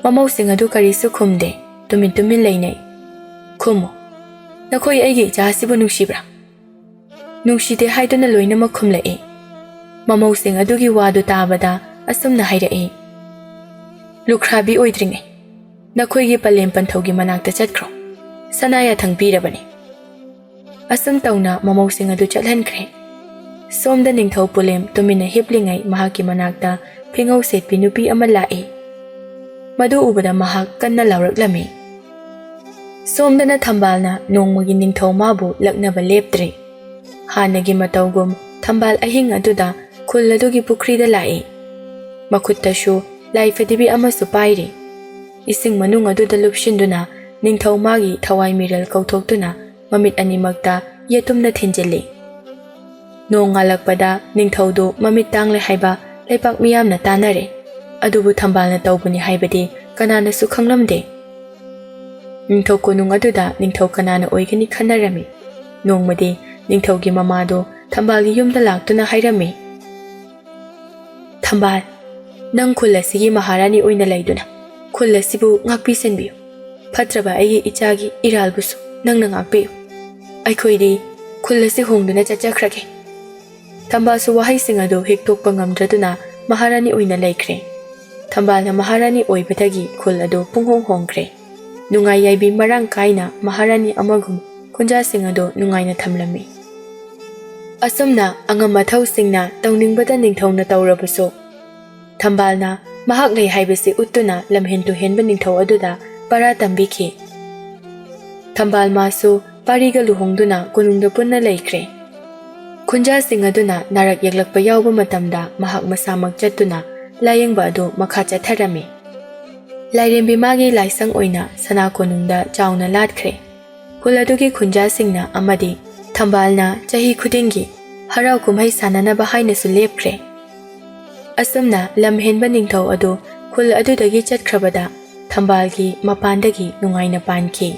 ꯃꯃꯧꯁꯤꯡ ꯑꯗꯨ ꯀꯔꯤꯁꯨ ꯈꯨꯝꯗꯦ, ꯇꯨꯃꯤꯟ ꯇꯨꯃꯤꯟ ꯂꯩꯅꯩ꯫ "ꯈꯨꯝꯃꯨ, ꯅꯈꯣꯏ ꯑꯩꯒꯤ ꯏꯆꯥ ꯑꯁꯤꯕꯨ ꯅꯨꯡꯁꯤꯕ꯭ꯔꯥ?" "ꯅꯨꯡꯁꯤꯗꯦ" ꯍꯥꯏꯗꯨꯅ ꯂꯣꯏꯅꯃꯛ ꯈꯨꯝꯂꯛꯏ꯫ ꯃꯃꯧꯁꯤꯡ ꯑꯗꯨꯒꯤ ꯋꯥꯗꯨ ꯇꯥꯕꯗ ꯑꯁꯨꯝꯅ ꯍꯥꯏꯔꯛꯏ, "ꯂꯨꯈ꯭ꯔꯥꯕꯤ ꯑꯣꯏꯗ꯭ꯔꯤꯉꯩ ꯅꯈꯣꯏꯒꯤ ꯄꯂꯦꯝ ꯄꯟꯊꯧꯒꯤ ꯃꯅꯥꯛꯇ ꯆꯠꯈ꯭ꯔꯣ, ꯁꯅꯥ ꯌꯥꯊꯪ ꯄꯤꯔꯕꯅꯤ"꯫ ꯑꯁꯨꯝ ꯇꯧꯅ ꯃꯃꯧꯁꯤꯡ ꯑꯗꯨ ꯆꯠꯍꯟꯈ꯭ꯔꯦ꯫ ꯁꯣꯝꯗ ꯅꯤꯡꯊꯧ ꯄꯨꯂꯦꯝ ꯇꯨꯃꯤꯟꯅ ꯍꯤꯞꯂꯤꯉꯩ ꯃꯍꯥꯛꯀꯤ ꯃꯅꯥꯛꯇ ꯐꯤꯉꯧ ꯁꯦꯠꯄꯤ ꯅꯨꯄꯤ ꯑꯃ ꯂꯥꯛꯏ꯫ ꯃꯗꯨ ꯎꯕꯗ ꯃꯍꯥꯛ ꯀꯟꯅ ꯂꯥꯎꯔꯛꯂꯝꯃꯤ꯫ ꯁꯣꯝꯗꯅ ꯊꯝꯕꯥꯜꯅ ꯅꯣꯡꯃꯒꯤ ꯅꯤꯡꯊꯧ ꯃꯥꯕꯨ ꯂꯛꯅꯕ ꯂꯦꯞꯇ꯭ꯔꯤ꯫ ꯍꯥꯟꯅꯒꯤ ꯃꯇꯧꯒꯨꯝ ꯊꯝꯕꯥꯜ ꯑꯍꯤꯡ ꯑꯗꯨꯗ ꯈꯨꯜ ꯑꯗꯨꯒꯤ ꯄꯨꯈ꯭ꯔꯤꯗ ꯂꯥꯛꯏ꯫ ꯃꯈꯨꯠꯇꯁꯨ ꯂꯥꯏꯐꯗꯤꯕꯤ ꯑꯃꯁꯨ ꯄꯥꯏꯔꯤ꯫ ꯏꯁꯤꯡ ꯃꯅꯨꯡ ꯑꯗꯨꯗ ꯂꯨꯞꯁꯤꯟꯗꯨꯅ ꯅꯤꯡꯊꯧ ꯃꯥꯒꯤ ꯊꯋꯥꯏ ꯃꯤꯔꯦꯜ ꯀꯧꯊꯣꯛꯇꯨꯅ ꯃꯃꯤꯠ ꯑꯅꯤꯃꯛꯇ ꯌꯦꯇꯨꯝꯅ ꯊꯤꯟꯖꯤꯜꯂꯤ꯫ ꯅꯣꯡ ꯉꯥꯜꯂꯛꯄꯗ ꯅꯤꯡꯊꯧꯗꯨ ꯃꯃꯤꯠ ꯇꯥꯡꯂꯦ ꯍꯥꯏꯕ ꯂꯩꯄꯥꯛ ꯃꯤꯌꯥꯝꯅ ꯇꯥꯅꯔꯦ꯫ ꯑꯗꯨꯕꯨ ꯊꯝꯕꯥꯜꯅ ꯇꯧꯕꯅꯤ ꯍꯥꯏꯕꯗꯤ ꯀꯅꯥꯅꯁꯨ ꯈꯪꯂꯝꯗꯦ꯫ ꯅꯤꯡꯊꯧ ꯀꯣꯅꯨꯡ ꯑꯗꯨꯗ ꯅꯤꯡꯊꯧ ꯀꯅꯥꯅ ꯑꯣꯏꯒꯅꯤ ꯈꯟꯅꯔꯝꯃꯤ꯫ ꯅꯣꯡꯃꯗꯤ ꯅꯤꯡꯊꯧꯒꯤ ꯃꯃꯥꯗꯨ ꯊꯝꯕꯥꯜꯒꯤ ꯌꯨꯝꯗ ꯂꯥꯛꯇꯨꯅ ꯍꯥꯏꯔꯝꯃꯤ, "ꯊꯝꯕꯥꯜ, ꯅꯪ ꯈꯨꯜ ꯑꯁꯤꯒꯤ ꯃꯍꯥꯔꯥꯅꯤ ꯑꯣꯏꯅ ꯂꯩꯗꯨꯅ ꯈꯨꯜ ꯑꯁꯤꯕꯨ ꯉꯥꯛꯄꯤ ꯁꯦꯟꯕꯤꯌꯨ꯫ ꯐꯠꯇ꯭ꯔꯕ ꯑꯩꯒꯤ ꯏꯆꯥꯒꯤ ꯏꯔꯥꯜꯕꯨꯁꯨ ꯅꯪꯅ ꯉꯥꯛꯄꯤꯌꯨ꯫ ꯑꯩꯈꯣꯏꯗꯤ ꯈꯨꯜ ꯑꯁꯤ ꯍꯣꯡꯗꯨꯅ ꯆꯠꯆꯈ꯭ꯔꯒꯦ"꯫ ꯊꯝꯕꯥꯜꯁꯨ ꯋꯥꯍꯩꯁꯤꯡ ꯑꯗꯨ ꯍꯤꯛꯇꯣꯛꯄ ꯉꯝꯗ꯭ꯔꯗꯨꯅ ꯃꯍꯥꯔꯥꯅꯤ ꯑꯣꯏꯅ ꯂꯩꯈ꯭ꯔꯦ꯫ ꯊꯝꯕꯥꯜꯅ ꯃꯍꯥꯔꯥꯅꯤ ꯑꯣꯏꯕꯗꯒꯤ ꯈꯨꯜ ꯑꯗꯨ ꯄꯨꯡꯍꯣꯡ ꯍꯣꯡꯈ꯭ꯔꯦ꯫ ꯅꯨꯡꯉꯥꯏ ꯌꯥꯏꯕꯤ ꯃꯔꯥꯡ ꯀꯥꯏꯅ ꯃꯍꯥꯔꯥꯅꯤ ꯑꯃꯒꯨꯝ ꯈꯨꯟꯖꯥꯁꯤꯡ ꯑꯗꯨ ꯅꯨꯡꯉꯥꯏꯅ ꯊꯝꯂꯝꯃꯤ꯫ ꯑꯁꯨꯝꯅ ꯑꯉꯝ ꯑꯊꯧꯁꯤꯡꯅ ꯇꯧꯅꯤꯡꯕꯗ ꯅꯤꯡꯊꯧꯅ ꯇꯧꯔꯕꯁꯨ, ꯊꯝꯕꯥꯜꯅ ꯃꯍꯥꯛ ꯂꯩ ꯍꯥꯏꯕꯁꯤ ꯎꯠꯇꯨꯅ ꯂꯝꯍꯦꯟ ꯇꯨꯍꯦꯟꯕ ꯅꯤꯡꯊꯧ ꯑꯗꯨꯗ ꯄꯔꯥ ꯇꯝꯕꯤꯈꯤ꯫ ꯊꯝꯕꯥꯜ ꯃꯥꯁꯨ ꯄꯥꯔꯤꯒ ꯂꯨꯍꯣꯡꯗꯨꯅ ꯀꯣꯅꯨꯡꯗ ꯄꯨꯟꯅ ꯂꯩꯈ꯭ꯔꯦ꯫ ꯈꯨꯟꯖꯥꯁꯤꯡ ꯑꯗꯨꯅ ꯅꯥꯔꯛ ꯌꯦꯛꯂꯛꯄ ꯌꯥꯎꯕ ꯃꯇꯝꯗ ꯃꯍꯥꯛ ꯃꯁꯥꯃꯛ ꯆꯠꯇꯨꯅ ꯂꯥꯌꯦꯡꯕ ꯑꯗꯨ ꯃꯈꯥ ꯆꯠꯊꯔꯝꯃꯤ꯫ ꯂꯥꯏꯔꯦꯝꯕꯤ ꯃꯥꯒꯤ ꯂꯥꯏꯁꯪ ꯑꯣꯏꯅ ꯁꯅꯥ ꯀꯣꯅꯨꯡꯗ ꯆꯥꯎꯅ ꯂꯥꯠꯈ꯭ꯔꯦ꯫ ꯈꯨꯜ ꯑꯗꯨꯒꯤ ꯈꯨꯟꯖꯥꯁꯤꯡꯅ ꯑꯃꯗꯤ ꯊꯝꯕꯥꯜꯅ ꯆꯍꯤ ꯈꯨꯗꯤꯡꯒꯤ ꯍꯔꯥꯎ ꯀꯨꯝꯍꯩ ꯁꯥꯟꯅꯅꯕ ꯍꯥꯏꯅꯁꯨ ꯂꯦꯞꯈ꯭ꯔꯦ꯫ ꯑꯁꯨꯝꯅ ꯂꯝ ꯍꯦꯟꯕ ꯅꯤꯡꯊꯧ ꯑꯗꯨ ꯈꯨꯜ ꯑꯗꯨꯗꯒꯤ ꯆꯠꯈ꯭ꯔꯕꯗ ꯊꯝꯕꯥꯜꯒꯤ ꯃꯄꯥꯟꯗꯒꯤ ꯅꯨꯡꯉꯥꯏꯅ ꯄꯥꯟꯈꯤ꯫